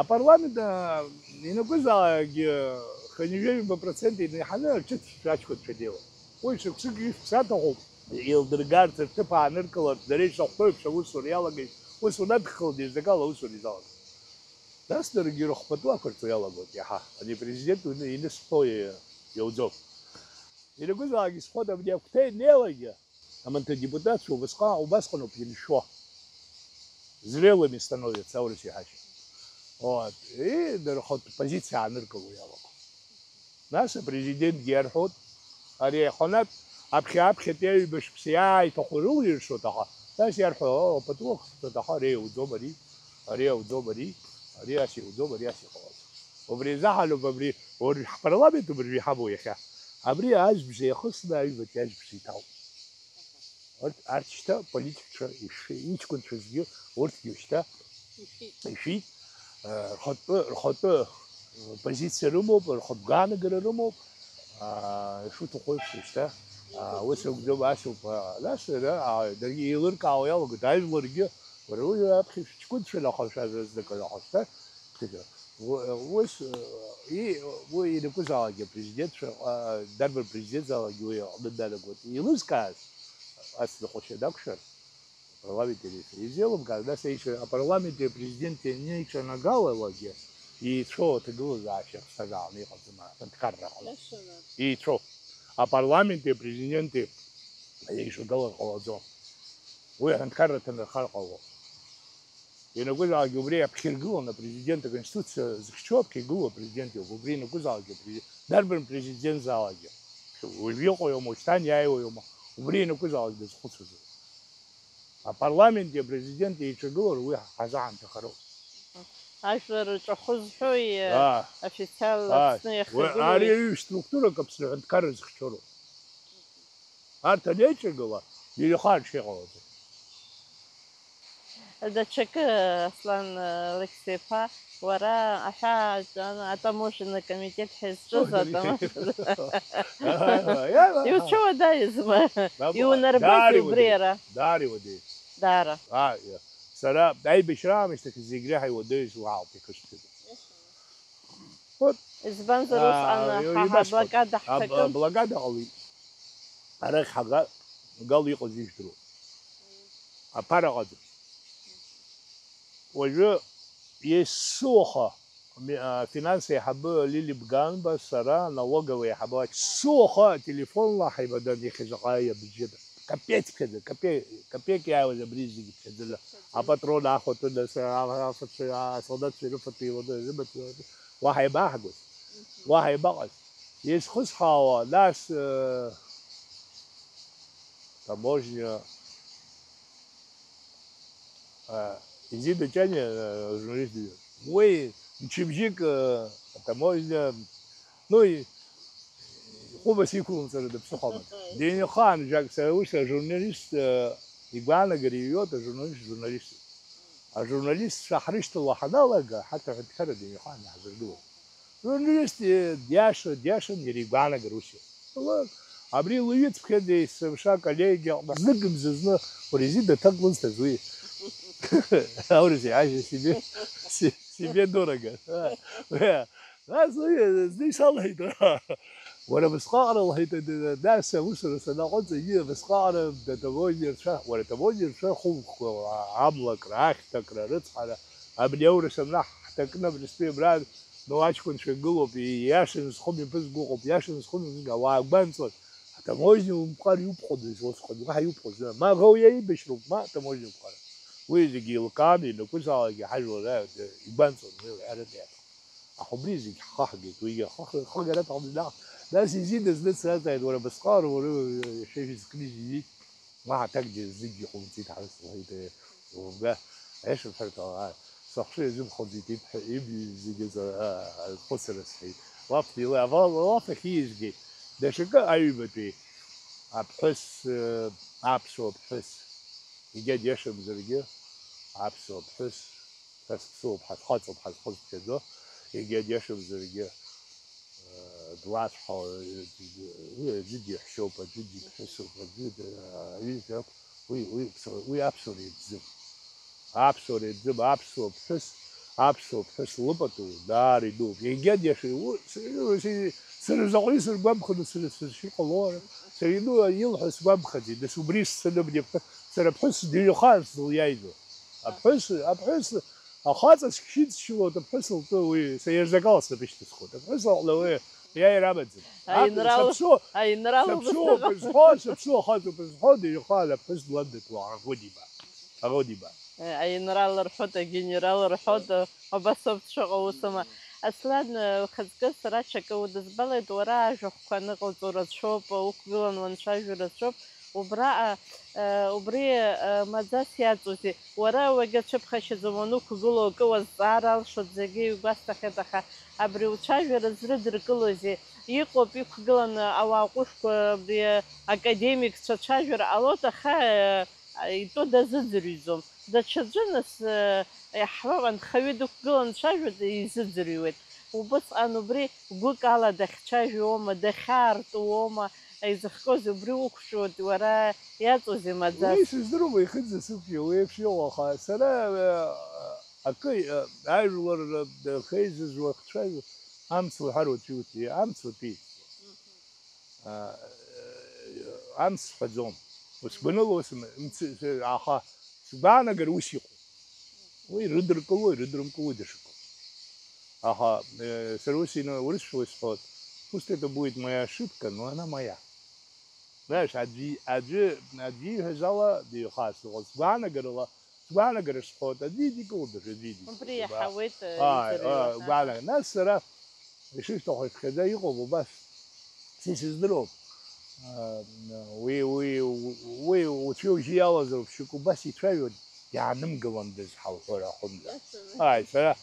Апарламент, а, ианакәызаалакгьы хынҩажәаҩба процент инеиҳаны аҿыц шәаҷкәынцәа днеиуан. Уи шықәсыки шықәса аҭахуп, еилдыргарц, рҭыԥ ааныркыларц, дара ишахәҭоу еиԥш аусура иалагеит, ус унадхалеит, еизакала аусура изалагеит. Нас даргьы рыхәԥатәы ақәырҵо иалагоит иаҳа. Ани апрезидент уи инысԥо иауӡом. Ианакәызаалакгьы схәыда абни агәҭа инеилагьы, аманҭа депутатцәа убасҟан, убасҟаноуп иншәо. Зрелыми становятся, аурыс иҳәашьа. Вот. И дара рхатә позициа ааныркыло иалаго. Нас апрезидентгьы иарҳәоит, ари аиханатә аԥхьа-аԥхьатәи аҩба шықәса иааиҭаху ирылиршоит, аха нас иарҳәо, о, пату ахысҵоит, аха ари иуӡом ари, ари иуӡом ари, ари ас иуӡом, ари ас иҟалаӡом. Убри азы ҳалоуп абри, уажә ҳпарламент убыржәы иҳамоу иахьа. Абри ажәбжа иахысны аҩбатәи ажәбжа иҭалт. Урҭ, арҭ шьҭа политикцәа иши-, иҷкәынцәазгьы урҭгьы шьҭа ишәит. Ишәит. Э, рхатәы, рхатәы, э, позициа рымоуп, рхатә гәаанагара рымоуп. Аа, ишуҭаху еиԥш шьҭа, аа, ус акәӡам, асоуп, аа, нас, ара, аа, даргьы еилыркаауа иалагоит ажәларгьы, уара уи аԥхьа шәыҷкәынцәа нахашәаз азныказ аҟашәҵа, ԥхьаӡа. У-, ус, и-, уи ианакәызаалакгьы апрезидентцәа, аа, дарбан президентзаалакгьы уи аҟны данагоит. Еилызкааз, ацныҟәашьа дақәшәар, апарламент иреиԥш изеилымкаар, нас еиҿа-, апарламенти апрезиденти анеиҿанагалалакгьы, еицәоу аҭагылазаашьа аԥсҭазааланы иҟаӡам аҳәынҭқарра аҟны. Иашаны. Еицәоу. Апарламенти апрезиденти еиҿагылар ҟалаӡом. Уи аҳәынҭқарра ҭанархар ҟалом. Ианакәызаалакгьы убри аԥхьа иргылон апрезидент, аконституциа зыхьчо аԥхьа игылоу апрезидент иоуп. Убри ианакәызаалакгьы апрези-, дарбан президентзаалакгьы. Уажә иҟоу иоума, уашьҭан иааиуа иоума, убри ианакәызаалакгьы дазхәыцуазароуп. Апарламенти апрезиденти еиҿагылар уи ҳазаҳамҭахароуп. Ажәлар рҿахәы зҳәои, Аа. Официалла Аа. Аԥсны Уи, иахагылоуи? Ари аҩы структурак Аԥсны аҳәынҭқарра зыхьчо роуп. Арҭ анеиҿагыла, ирҩхарҽеиҟалаӡом. Даҽакы, Аслан Алықьса-иԥа, уара аҳәаа аҿан атаможенный комитет ҳәа изҿыз Ой, атам-, Иуцәуадаҩызма? Иунарбазеи убри ара? Даара иуадаҩ. Даара. Сара аибашьра аамышьҭахь зегь реиҳа иуадаҩыз уаауп иахьысҳәаз. Вот. Избанзар, усҟан Аа, ҳа ибасҳәап. Аблокада Аб-, ҳҭакын. Аблокада ҟалеит. Арахь ҳага-, гал иҟаз ижәдыруа. Аԥара ҟаӡам. Уажәы есуаха ми-, а, финанс еиҳабы Лили Бганба, сара, налоговый еиҳабы, есуаха ателефонла ҳаибадан, иахьа заҟа иабжьыда. Капеиԥхьаӡа, капе-, капеик иааиуаз абри зегьы ԥхьаӡаны. Апатрон ахәатәы, нас, а, афацәа, асолдаҭцәа ирыфатәы, ирымаҵ-, уаҳа еибаҳгоз, уаҳа еибаҟаз. Изхысҳәаауа, нас, э, таможня, э, Изида Ҷаниа, э, журналист дыҩуан. Уи мчыбжьык, э, таможня, ну, и-, иҟәыбаса иқәылымҵара дыԥсыхәамызт. Дыҩны ихаан, жәак, сара ус ажурналист, э, игәаанагара иҩуеит, ажурналист журналиступ. Ажурналистцәа ҳрышьҭалауа ҳаналага, ҳарҭ аҳәынҭқарра дыҩны ихаан иаҳзыргылоит. Журналист, э, диаша, диашан, иара игәаанагара ус иоуп. Ала, абри лҩыҵԥхьаӡа есымша аколлегиа аҟны знык мзызны Резида аҭак лызҭаз уи. Аурыс иҳәашьа себе, се-, себе дорого. Нас уи зны исалҳәеит, уара абасҟаҟара лҳәеит, нас аусура санаҟәыҵ, егьи абасҟаҟара атаможниа рцәа, уара атаможниа рцәа хәылԥқәа, амлакра, ахьҭакра, арыцҳара, абни аурыс амнаҳ ҳҭакны абрыстәи абра Ну, аҷкәынцәа гылоуп, ииашаны зхәы мҩаԥызго ыҟоуп, ииашаны зхәы мҩаԥызго, ауаа гәанҵуан, атаможниа умԥҟар иубхәодаз усҟан, уаҳа иубхәоз, ма ӷоу иаибашьроуп, ма атаможниа умԥҟара. Уи зегьы еилкааны, ианакәызаалакгьы ҳажәлар ра-, игәанҵуан, уи лҳәарада иаҭахын. Аха убри зегь ҳхаҳгеит, уигьы ахы-, ахыгара аҭахӡам, наҟ-, нас изидыз ныцраҵааит, уара абасҟак, уара, шәа шәызкны изит. Уаҳа аҭакгьы зегьы иҟоумҵеит, ҳарс лҳәеит, умга, аиаша бҳәарҭала, сыхшыҩ азымхәыӡеит, ибҳәа-, иб-, зегьы за-, а, а, хәыцра сҳәеит. Уаԥхьа ила-, ава-, уаԥхьа ииазгеит. Даҽакы аҩбатәи аԥҳәыс, э, аԥсуа ԥҳәыс, егьа диашамзаргьы, аԥсуа ԥҳәыс, са сыԥсуоуп, ҳазхаҵоуп, ҳазхәыцхьаӡо, егьа диашамзаргьы, э, Уаҵәҟьа, уи аӡәы диҳәшьоуп, аӡәы диԥҳәысуп, аӡәы д-, аҩыза акә-, уи, уи, уи аԥсуара иаӡӡым. Аԥсуара иаӡӡым, аԥсуа ԥҳәыс, аԥсуа ԥҳәыс лыпату даара идууп. Егьа диаша, у-, с-, с-, сара заҟаҩы сыргәамԥханы сара сзышьыр ҟалои ара? Сара ину илҳәо сгәамԥхаӡеит, нас убри сцаны абни аԥҳәыс, сара аԥҳәыс дыҩхаан сзылиааиӡом. Аԥҳәыс, аԥҳәыс, ахаҵа сшьыцшьуа, аԥҳәыс лтәы уи, са иарзакала снапы ишьҭысхуеит. Аԥҳәыс лҟны уи иааира амаӡам. Аинрал, саԥсуа, аинрал саԥсуоуп убысҭаҟа. Зҳәо, саԥсуа хаҵоуп зҳәо, дыҩхаан аԥҳәыс дландатуа, аӷодиба. Аӷодиба. Аинрал рҳәоит, агенерал рҳәоит, абас ауп дшыҟоу, ус ама. Аслан, ухаҵкы сара ҽакы удызбалеит, уара ажәахәқәа аныҟауҵо рацәоуп, уқәгылан уанцәажәо рацәоуп, убраҟа, э, убри, э, маӡас иаҵоузеи? Уара уагьацәыԥхашьаӡом, уанықәгылоу акы уазҵаар алшоит, зегьы иугәасҭахьеит, аха абри уцәажәара зрыдыркылозеи? Иҟоуп иқәгыланы ауаа ҟәышқәа, абри академикцәа цәажәара ҟалоит, аха, э, итәы дазыӡырҩӡом. Даҽаӡәы, нас, э, иаҳҳәап, анхаҩы дықәгылан дцәажәоит, изыӡырҩуеит. Убысҟан убри гәык ала дахьцәажәома, дахьаартуома, изыхҟьозеи, убри уқәшәоит, уара иаҵоузеи маӡас? Уи сыздыруам, ихыӡ насыԥ иоуеиԥш иҟоу, аха сара, э, акы, э, ажәлар, э, хеизызуа ахцәажәо, амц уҳәар уаҵәиуҭ, амц уаҵәиит. А, амц сҳәаӡом. Ус гәаныла ус м-, мц-, аха сгәаанагар ус иҟоуп. Уи рыдыркылои, рыдырымкылои даҽакуп. Аха, э, сара ус ина-, урысшәала исҳәоит, пусть это будет моя ошибка, но она моя. Знаешь, аӡәы, аӡәы, аӡәы ииҳәаз ала дыҩхасыҟоуп. Сгәаанагарала, сгәаанагара сҳәоит, аӡәы идикыло даҽаӡәы идикылоит. Убри иаҳауеит, э, ааи, иӡырҩуа, ааи, сгәаанагара. Нас сара ишышәҭаху ишәхьаӡа иҟоуп убас. Са исыздыруам. Уи, уи, уи уцәеи ужьи иалазароуп, шьоук убас ицәажәоит, иаанымгыландаз ҳалҳәар аҟынӡа. Ааи, сара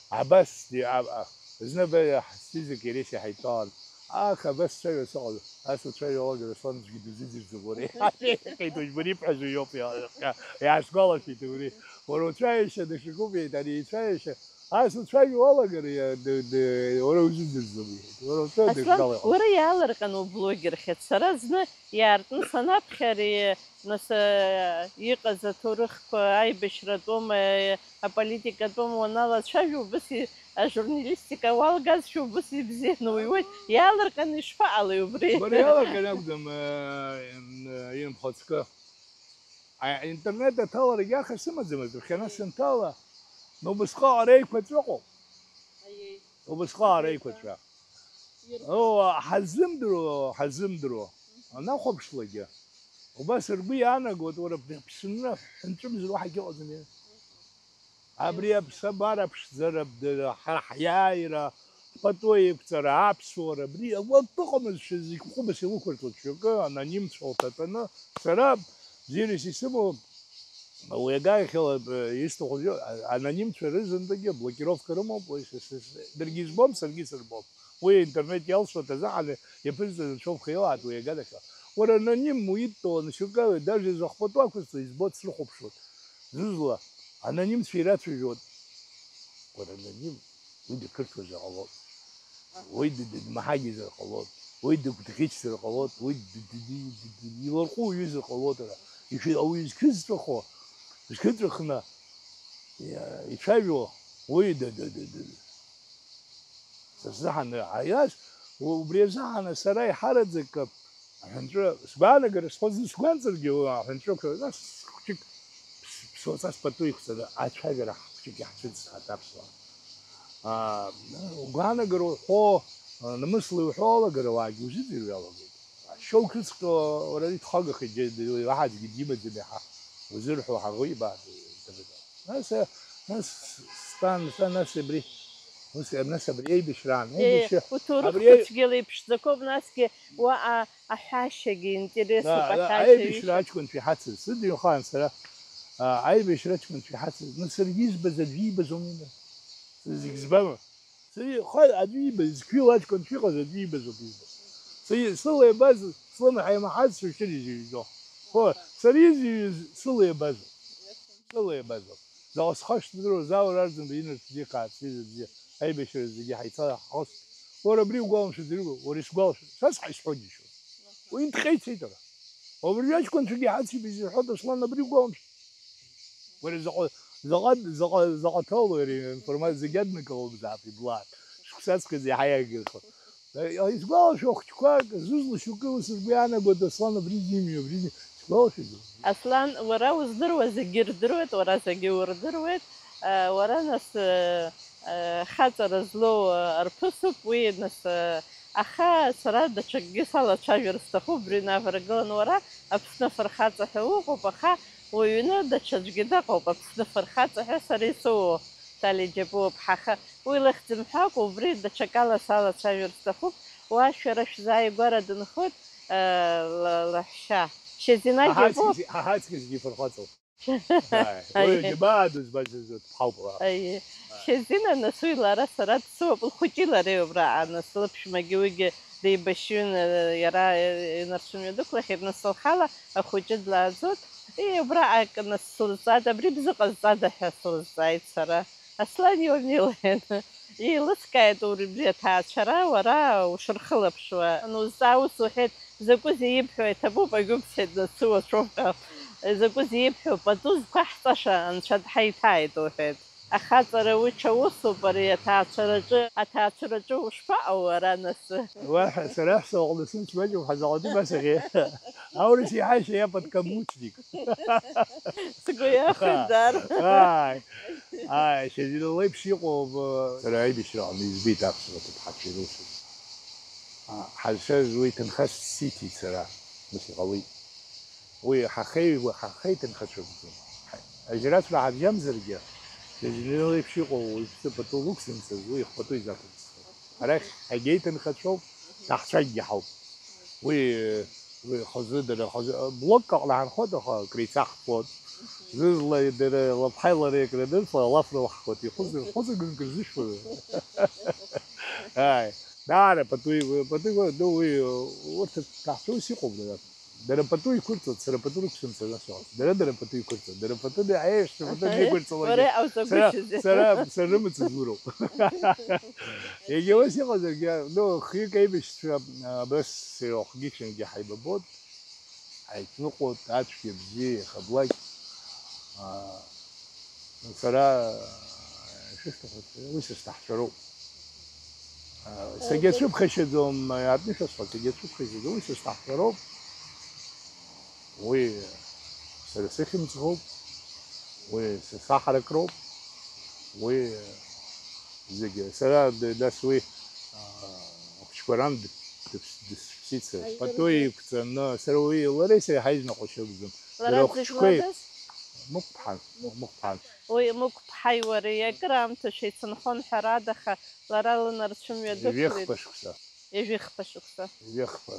абас, а, а, зны абра ҳсҩызак иареи сеи ҳаидтәалан, ах, абас сцәажәо сыҟоуп, ас уцәажәалак Руслан аӡәгьы дузыӡырӡом уара. Иҳәеит, уажә Мариа ибҳәаз уиоуп, иа-, иа-, иаасгәалашәеит убри. Уара уцәажәашьа даҽакуп, иҳәеит, ари ицәажәашьа. Ас уцәажәо уалагар, иа-, д-, д-, уара узыӡырӡом, иҳәеит. Уара уцәажәо Аслан, дышгала иҟалоит. Уара иаалырҟьан ублогерхьеит. Сара зны иаартны санаԥхьа ари, нас, э, иҟаз аҭоурыхқәа, аибашьратәоума, э, аполитикатәоума уаналацәажәо, убыс и-, ажурналистика уалгазшәа убыс ибзианы уҩуеит. Иаалырҟьаны ишԥаҟалеи убри? Уара иаалырҟьан акәӡам, э, м, э, имхәыцкы. Аинтернет аҭаларагьы аха сымаӡамызт, иахьа нас санҭала, убысҟак ара еиқәаҵәа ыҟоуп. Убысҟак ара еиқәаҵәа. О, ҳазымдыруа, ҳазымдыруа. Анахәаԥшлагьы. Убас ргәы иаанагоит, уара, Аԥсынра ҳәынҵәымзар уаҳагьы ыҟаӡами? Абри аԥсабара ԥшӡара, бдыра, ҳара ҳиааира, ҳпату еиқәҵара, аԥсуара, абри акы ыҟамызшәа зегь хәыбас илықәырҵоит шьоукы, анонимцәа лҭатәаны. Сара бзиарас исымоу, уи аганахьала, э, исҭаху, а-, анонимцәа рызынтәагьы блокировка рымоуп, уи с-, с-, с-, даргьы избом, саргьы сырбом. Уи аинтернет иалсуа дазаҳаны иаԥызҵаз анцәа ухеилаат уи аганахьала. Уара аноним уидтәаланы шьоукы, даже изахәпату ақәызҵо избоит, срыхәаԥшуеит. Зызла, анонимцәа ирацәажәоит. Уара аноним, уи дақырҭуазар ҟалоит. Уи д-, д-, дмаҳагьызар ҟалоит. Уи дыгәдӷьычзар ҟалоит. Уи д-, д-, д-, д-, д-, иларҟәы уҩызар ҟалоит ара. Ишәи-, ауаҩы зқьызҵәахо, зқьыҵәахны, иа-, ицәажәо, уи д-, д-, д-, д-, Сыззаҳаны, аиас, у-, убри азыҳәан сара иҳараӡак аҳәынҵәа, сгәаанагара сҳәо, зны сгәанҵыргьы, уи аҳәынҵәақәа, нас хәҷык ԥс-, ԥсуаҵас пату иқәҵаны ацәажәара хәҷык иаҳцәыӡхааит аԥсуаа. Аа, угәаанагара уҳәо, намысла иуҳәо алагара уаагьы узыӡырҩ иалагоит. Шьоук рыцҟьо уара итхагахеит, џьа-, д-, уаҳа аӡәгьы димаӡам иаҳа. Узырҳәо ҳаӷоу ибааӡоит. Нас, э, нас стәан, стәан, нас абри, ус, э, нас абри аибашьраан, Е, аибашьра, уҭоурых абри аи- хәыцгьы леиԥшӡақәоуп, насгьы уаҟа аҳәашьагьы интересуп, Да, да, аҳәашьа аибашьра ишәа- аҷкәынцәа иҳацыз, сыдыҩхаан сара, а, аибашьра аҷкәынцәа иҳацыз, нас саргьы избаз аӡәы иибаз ауми, нас? Зегь збама? Сара, хай, аӡәы иибаз, зқьҩыла аҷкәынцәа иҟаз аӡәы иибаз ауп избаз. Сара, сыла иабаз, слымҳа имаҳаз, сушьыр изыҩӡо. Хо, сара изыҩыз сыла иабазоуп. Сыла иабазоуп. Заҟа схашҭдыруа, заур арӡынба инарҭ бзиа, қааҭ сҩыза бзиа, аибашьра зегьы ҳаицала ҳхост. Уара абри угәаламшәаӡарыма? Уара исгәалашәоит. Са сҳа исҳәоит џьашьо. Уи нҭҟьа ицеит ара. Уажәы аҷкәынцәагьы иҳацеибеит зырҳәоит, Аслан абри угәаламшәа. Уара заҟа, заҟа, заҟа, заҟа ҭало иара информациа зегь аднакыломзаап, иблаат. Шықәсаҵәҟьа иаҳа иагырхо. Исгәалашәо ахәыҷқәак, зызла шьоукы ус ргәы иаанагоит, Аслан абри зимҩа, абри зи-, сгәалашәоит. Аслан, уара уздыруа зегьы рдыруеит, уара зегьы урдыруеит. Уара нас, хаҵара злоу арԥысуп, уи нас, аха сара даҽакгьы салацәажәар сҭахуп, убри инаваргылан уара Аԥсны афырхаҵа ҳәа уҟоуп, аха уҩны даҽаӡәгьы дыҟоуп, Аԥсны афырхаҵа ҳәа сара исоуоу. Ҭали Џьапуаԥҳа, аха уи лыхьӡ мҳәакәа, убри даҽакала салацәажәар сҭахуп, уа шәара шәзааигәара дынхоит, э, ла-, лаҳәшьа. Шьазина Џьапуаԥ. Ҳаҳаҵкьыс, ҳаҳаҵкьысгьы фырхаҵоуп. Ааи. Уи Аиеи. Џьабаа дуӡбаӡәӡәа дԥҳауп уаҟа. Аиеи. Ааи. Шьазина, нас уи лара сара дсыуоуп, лхәыҷи лареи убраҟа, нас лыԥшәмагьы уигьы деибашьҩын, э, иара, э, инарцәымҩа дықәлахьеит, нас лхала ахәыҷы длааӡоит. Ии, убраҟа акы нас слызҵаада, абри бзы ҟазҵада ҳәа слызҵааит сара. Аслан иоуми, лҳәеит. Еилыскааит убри аҭаацәара, уара ушырхылаԥшуа. Анузҵаа ус уҳәеит, закәызеи ибҳәо, иҭабуп, агәыбцеит нас сыуацәоуп ҳәа. Закәызеи ибҳәо, пату зқәаҳҵаша анцәа дҳаиҭааит, уҳәеит. Ахаҵара уи ҽа усуп, ари аҭаацәараҿы, аҭаацәараҿы ушԥаҟоу уара нас? Уаҳа сара ҳәса уҟны сымч маҷуп ҳәа заҟа димасахьеи? Аурыс иҳәашьа я подкаблучник. Сгәы иахәеит, дар. Ааи, ааи, Шьазина леиԥш иҟоуп. Сара аибашьраҟны избеит аԥсуа ҭыԥҳацәа ирылшоз. А, ҳазшаз уи ҭынхас сиҭеит сара, ус иҟалеит. Уи ҳахеи-, ҳахеиҭынхацәа акәӡам. Ҳа-, ажьрацәа ҳабжьамзаргьы, Шьазина леиԥш иҟоу уаҩԥсы пату лықәзымҵаз, уи ихпату изақәымҵӡеит. Арахь ҳагьеиҭынхацәоуп, даҳцәажәгьы ҳауп. Уи, уи хазы, дара хазы, блокк аҟны ҳанхоит, аха креицаҳфоит. Зызла дара лыԥҳаи лареи акры анырфа, алаф рылаҳхуеит, ихәыцыр, хәыцыргьы рзышьҭуа. Ааи, даара пату, пату, ну, уи, урҭ даҳцәа ус иҟоуп, дара. Дара пату иқәырҵоит, сара пату рықәсымҵан, нас иҟалоит. Дара, дара пату иқәырҵоит, дара пату, аиеи, сара пату Аҳа, неиқәырҵалоит. Уара иауӡагәышьозеи? Сара, сара, сара рымаҵ зуроуп. Егьа ус иҟазаргьы, ну, хҩык аибашьцәа, а, абас сеиуахгьы-ҽынгьы ҳаибабон, ҳаиҭныҟәон, ацәгьа бзиа, иахьа блакь. А, Сара, ишәысҭаху, уи сызҭаҳҵәароуп. Сагьацәыԥхашьаӡом, иаартны ишәасҳәап, сагьацәыԥхашьаӡом, уи сызҭаҳҵәароуп. Уи сара сыхьымӡӷуп, уи са саҳаракроуп, уи зегьы. Сара д-, нас уи, а, ахәыҷқәа ран д-, дыԥс-, дысԥсит сара. Аи, Пату дыргеит. Еиқәҵаны, сара уи, лареи сареи ҳаизнаҟәашьа акәӡам. Лара Дара ахәыҷқәеи дзышәлатәыз? Мықәԥҳан, Мықәԥҳан. Уи Мықәԥҳаи уареи акыраамҭа шәеицынхон ҳәарада, аха лара лынарцәымҩа дықәлеит. Ҩажәихԥа шықәса. Ҩажәихԥа шықәса. Ҩажәихԥа,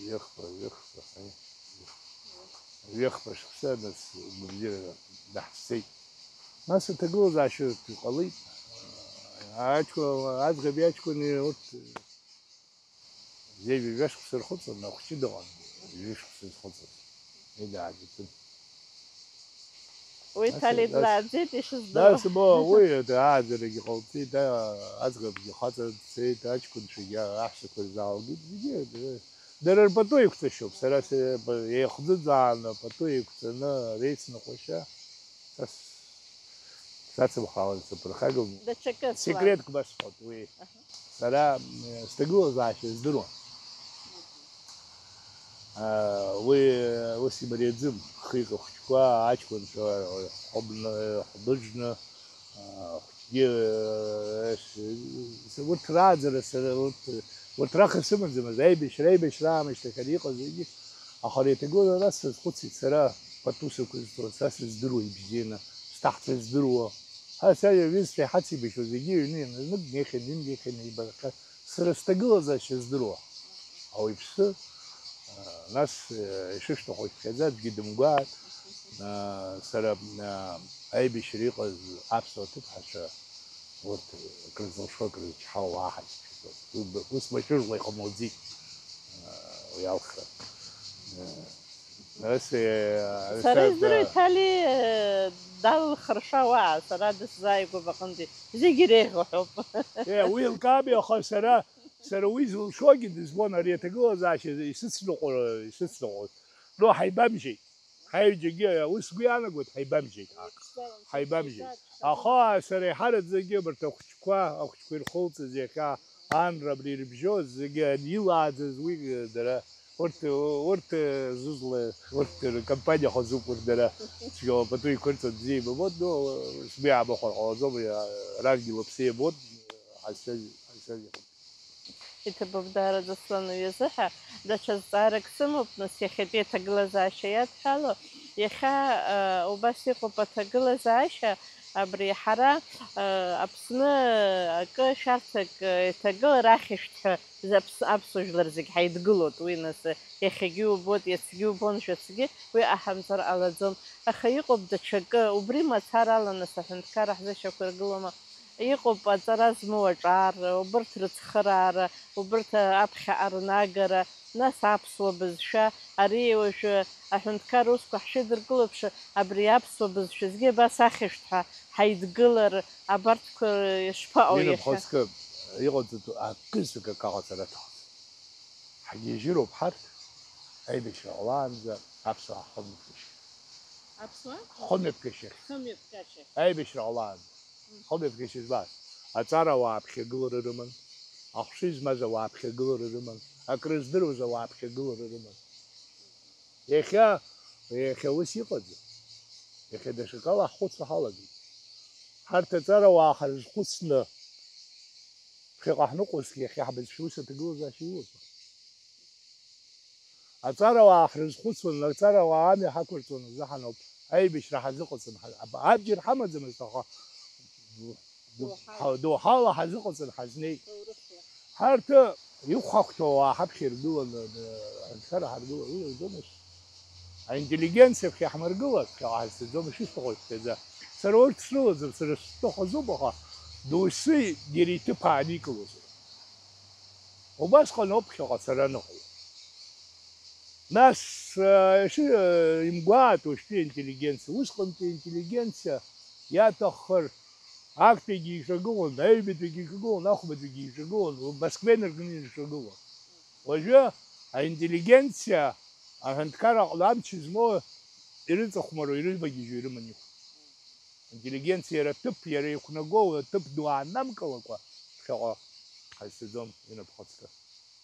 ҩажәихԥа, ҩажәихԥа, аи. Ҩажәихԥа шықәса, нас, гәабзиарала даҳцәцеит. Нас аҭагылазаашьа иҟалеит. Аҷкәын, аӡӷаби аҷкәыни урҭ Зежә ҩажәа шықәса рхыҵуан, ахәыҷы дыҟан, ҩажәа шықәса зхыҵуаз. Уи дааӡатәын. Уи Нас, Ҭали нас, длааӡеит, ишыздыруа. Нас, бо, уи ааӡарагьы ҟалҵеит, а-, аӡӷабгьы хаҵа дцеит, аҷкәынцәагьы аҳәсақәа рзаалгеит, зегьы, э, дара рпату еиқәҵашьоуп, сара се-, еихӡыӡааны апату еиқәҵаны реицныҟәашьа. Са с-, сацымхаауан, сыԥырхагам. Даҽакы, Аслан. Секретк басҳәоит уи. Аҳа. Сара, м, сҭагылазаашьа здыруан. А, уи, ус имариаӡым. Хҩык ахәыҷқәа, аҷкәынцәа, ҳхәыбны, ҳбыџны, а, хәыҷгьы, э, с-, с-, урҭ рааӡара сара, урҭ, урҭ раха сымаӡамызт. Аибашьра, аибашьра аамышьҭахь ара иҟаз зегьы. Аха ари аҭагылазаашьа сазхәыцит сара, пату сықәызҵоз, са сыздыруа ибзианы, сҭаҳцәа здыруа. Ҳа, са иҩызцәа иҳацеибашьуаз зегьы аҩны ианырнык, днеихьан, днеихьан, еибарҟьа-, сара сҭагылазаашьа здыруа. Ауаҩԥсы, а, нас, а, ишышәҭаху ишәхьаӡа, аӡәгьы дымгәааит. А, сара, а, аибашьра иҟаз аԥсуа ҭыԥҳацәа, урҭ крызылшо, крызычҳауа уаҳа исцәыӡуам. Уи б-, ус машәырла иҟамлаӡеит, а, уи алхра. А, Нас, э, Сара сара издыруеит, да- Ҭали, э, далхыршауа, сара дысзааигәоуп аҟынтәи. Зегь иреиӷьу ҳәоуп. Э, уи лками, аха сара, Сара уи зылшогьы дызбон, ари аҭагылазаашьа исыцныҟәо, исыцныҟәоз. Но ҳаибамжьеит. Ҳаҩџьагьы, ус сгәы иаанагоит, ҳаибамжьеит. Ҳаибамжьеит. Аха сара еиҳараӡакгьы абарҭ ахәыҷқәа, ахәыҷқәа ирхылҵыз иахьа анра абри ирыбжьоз зегьы анилааӡаз уи дара, урҭ, урҭ зызла, урҭ ркомпаниа хазуп урҭ дара. Цәгьала пату иқәырҵо бзиа ибабоит, но сгәы иаабахәар ҟалаӡом, рангьы лыԥсы иабоит, ҳазшаз, ҳазшаз иҟоуп. Иҭабуп даараӡа, Аслан, уи азыҳәа. Даҽа зҵаарак сымоуп, нас, иахьатәи аҭагылазаашьа иадҳәало. Иахьа, а, убас иҟоуп аҭагылазаашьа, абри ҳара, а, Аԥсны акы шәарҭак, а, иҭагылар ахьышәҭ ҳәа, зы-, аԥс-, аԥсуа жәлар зегь ҳаидгылоит, уи, нас, иахьагьы убоит, иацгьы убон, жәацгьы, уи ҟаҳамҵар ҟалаӡом. Аха иҟоуп даҽакы, убри мацарала, нас, аҳәынҭқарра ҳзышьақәыргылома? Иҟоуп аҵара змоу аҿар, убарҭ рыцхыраара, убарҭ аԥхьаҟа рнагара, нас аԥсуа бызшәа, ари уажәы аҳәынҭқар усқәа ҳшидыркылыԥшы, абри аԥсуа бызшәа зегьы абас ахьышәҭ ҳәа ҳаидгылар, абарҭқәа ишԥаҟоу Нина иахьа? Бхаҵкы, иҟаҵатәу акызаҵәык акы ҟаҵара аҭахӡам. Ҳгьежьыроуп ҳарҭ, аибашьра ҟалаанӡа аԥсуаа ҳхымҩаԥгашьахь. Аԥсуаа? Ҳхымҩаԥгашьахь. Ҳхымҩаԥгашьахь. Аибашьра ҟалаанӡа. М. Ҳхымҩаԥгашьа избан? Аҵарауаа аԥхьагылара рыман, ахшыҩ змаз ауаа аԥхьагылара рыман, акрыздыруаз ауаа аԥхьагылара рыман. Иахьа, иахьа ус иҟаӡам. Иахьа даҽакала ҳхәыцра ҳалагеит. Ҳарҭ аҵарауаа ҳарызхәыцны, ԥхьаҟа ҳныҟәозҭгьы, иахьа ҳбызшәа ус аҭагылазаашьа иуазма. Аҵарауаа ҳрызхәыцуан, аҵарауаа амҩа ҳақәырҵон азыҳәан ауп аибашьра ҳазыҟаҵан, ҳа-, аб-, абџьар ҳамаӡамызт, аха ду-, ҳа-, доуҳала ҳазыҟаҵан ҳазнеит. Ҳарҭ ихәҳахәҭоу ауаа ҳаԥхьа иргыланы, д-, анхара ҳаргылар, уи иуӡомызт. Аинтеллигенциа ԥхьа иаҳмыргылар, ԥхьаҟа ҳазцаӡом, ишысҭаху ишәҭаӡа. Сара урҭ срылаӡам, сара сҭаху азоуп, аха доусы иара иҭыԥ ааникылозар. Убасҟан ауп ԥхьаҟа ацара аныҟало. Нас, э, иши-, э, имгәаат уажәтәи аинтеллигенциа, усҟантәи аинтеллигенциа иаҭаххар, актәигьы ишагылан, аҩбатәигьы ишагылан, ахәбатәигьы ишагылан, Москва инаркны ишагылан. Уажәы аинтеллигенциа аҳәынҭқарра аҟны амч змоу ирыҵахәмаруа, ирывагьежьуа ирыман иқәын. Аинтеллигенциа иара аҭыԥ, иара иқәнаго аҭыԥ ду ааннамкылакәа, ԥхьаҟа ҳазцаӡом инапхыцқьа.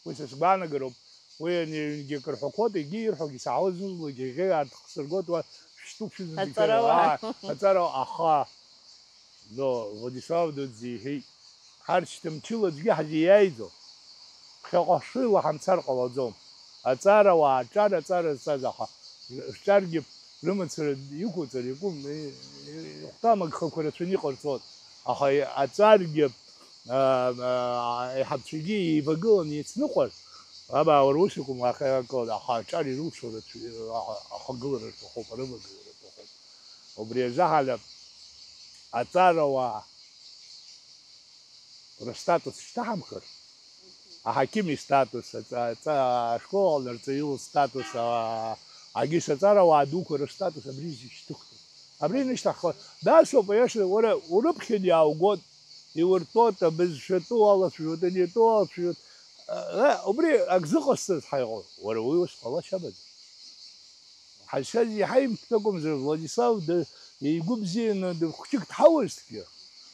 Уи са сгәаанагароуп. Уи ани-, ҩнгьы акыр ҳәақәоит, егьи ирҳәогьы саҳауа зны-зынлагьы ӷьеҩ аарҭхсыргоит, уа шәтәуп шәызынӡа. Аҵарауаа. Аҵарауаа, аха, но, Владислав Додӡе иҳәеит, ҳарҭ шьҭа мчыла аӡәгьы ҳазиааиӡом. Ԥхьаҟа шыла ҳамцар ҟалаӡом. Аҵарауаа, аҿар аҵара зҵаз, аха рҿаргьы рымацара иқәуҵар, иакәым, и-, и-, ихәҭам агхақәа рацәаны иҟарҵоит. Аха и-, аҵаргьы, а, а, аиҳабцәагьы еивагыланы еицныҟәар, абааура ус иакәым, аха, аха аҿар ирылшо рацәа-, а-, ахагылара рҭахуп, арывагылара рҭахуп. Убри азыҳәан аҵарауаа рыстатус шьҭаҳамхыр, аҳақьым истатус, аҵа-, аҵа-, ашкол аҟны арҵаҩы лыстатус, а-, агьыс аҵарауаа дуқәа рыстатус абри зегь шьҭыхтәуп. Абри нышьҭахьҟа дасоуп, аиаша, уара урыԥхьан иааугоит, иуртәоит, абызшәа тәы уалацәажәоит, ани атәы уалацәажәоит. Э, убри ак зыҟасҵаз ҳаиҟоу, уара уи ус ҟалашьа амаӡам. Ҳазшаз иаҳа имктәы акәымзар, Владислав д-, игәы бзианы д-, хәҷык дҳауазҭгьы,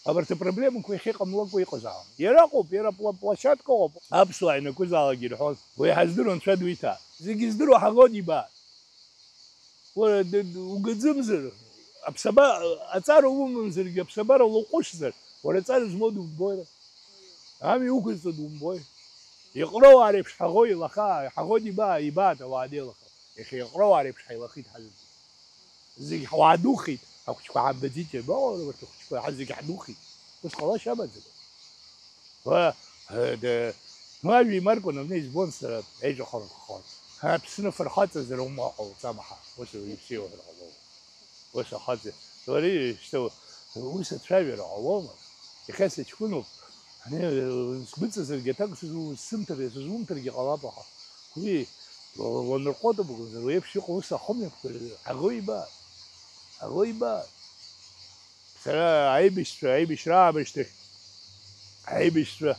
абарҭ апроблемақәа иахьыҟамлакәа иҟазаауан. Иара ыҟоуп, иара пла-, площадка ыҟоуп. Аԥсуаа ианакәызаалакгьы ирҳәон, уи ҳаздыруа анцәа дуиҭаа. Зегьы здыруа ҳаӷоу диба. Уара д-, д-, угаӡымзар, аԥсаба-, аҵара умамзаргьы, аԥсабара улаҟәышзар, уара аҵара змоу думбои? Амҩа уқәызҵо думбои? Иҟроу ареиԥш ҳаӷоу илаха, ҳаӷоу диба, ибаат ауаа деилаха. Иахьа иҟроу ареиԥш ҳаилахеит ҳазегьы. Зегь ҳуаадухеит, ахәыҷқәа ҳамбаӡеит, иабаҟоу урҭ ахәыҷқәа, ҳа зегь ҳдухеит. Ус ҟалашьа амаӡам. Ва, э, д-, уажәы имаркуан, абни избон сара, еиҿахарақәа хон. Аԥсны фырхаҵазар умуа ҟалҵама ҳа, ус ибзиоуҳәар ҟалома. Ус ахаҵа, уара шьҭа ус ацәажәара ҟалома? Иахьа сыҷкәыноуп, ани, сгәыҵазаргьы аҭак сызу-, сзымҭар-, сызумҭаргьы ҟалап, аха уи уанырҟәотуп акәымзар, уи еиԥш иҟоу ус ахымҩаԥгара ҳаӷоу ибаат, ҳаӷоу ибаат. Сара аибашьцәа, аибашьра аамышьҭахь, аибашьцәа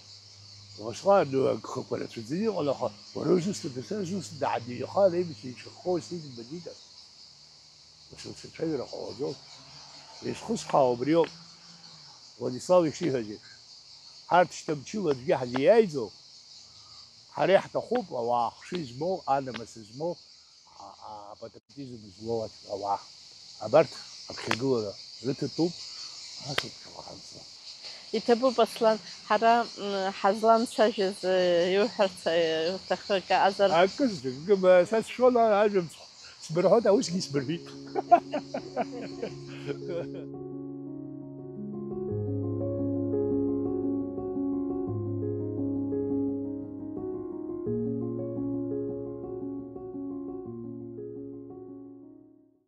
Усҟан агхақәа рацәаӡаны иҟан, аха уара узусҭада, сара сзусҭада, ҳанеиҩхаа аибашьра иҿаххо сиҭбаӡеит. Ус, ус ацәажәара ҟалаӡом. Изхысҳәаауа убриоуп, Владислав ишиҳәаз еиԥш, ҳарҭ шьҭа мчыла аӡәгьы ҳазиааиӡом. Ҳара иаҳҭахуп ауаа ахшыҩ змоу, анамыс змоу, а-, а-, апатриотизм злоу ач-, ауаа. Абарҭ аԥхьагылара рыҭатәуп, ас ауп шаҟа ҳанцо. Иҭабуп, Аслан, ҳара, м, ҳазланцәажәаз, э, иуҳәарц, э, уҭахы акы азар? Акы зегьы, ма, са сшәон, ара ажәа мцхә сбырҳәоит, аусгьы сбырҳәит.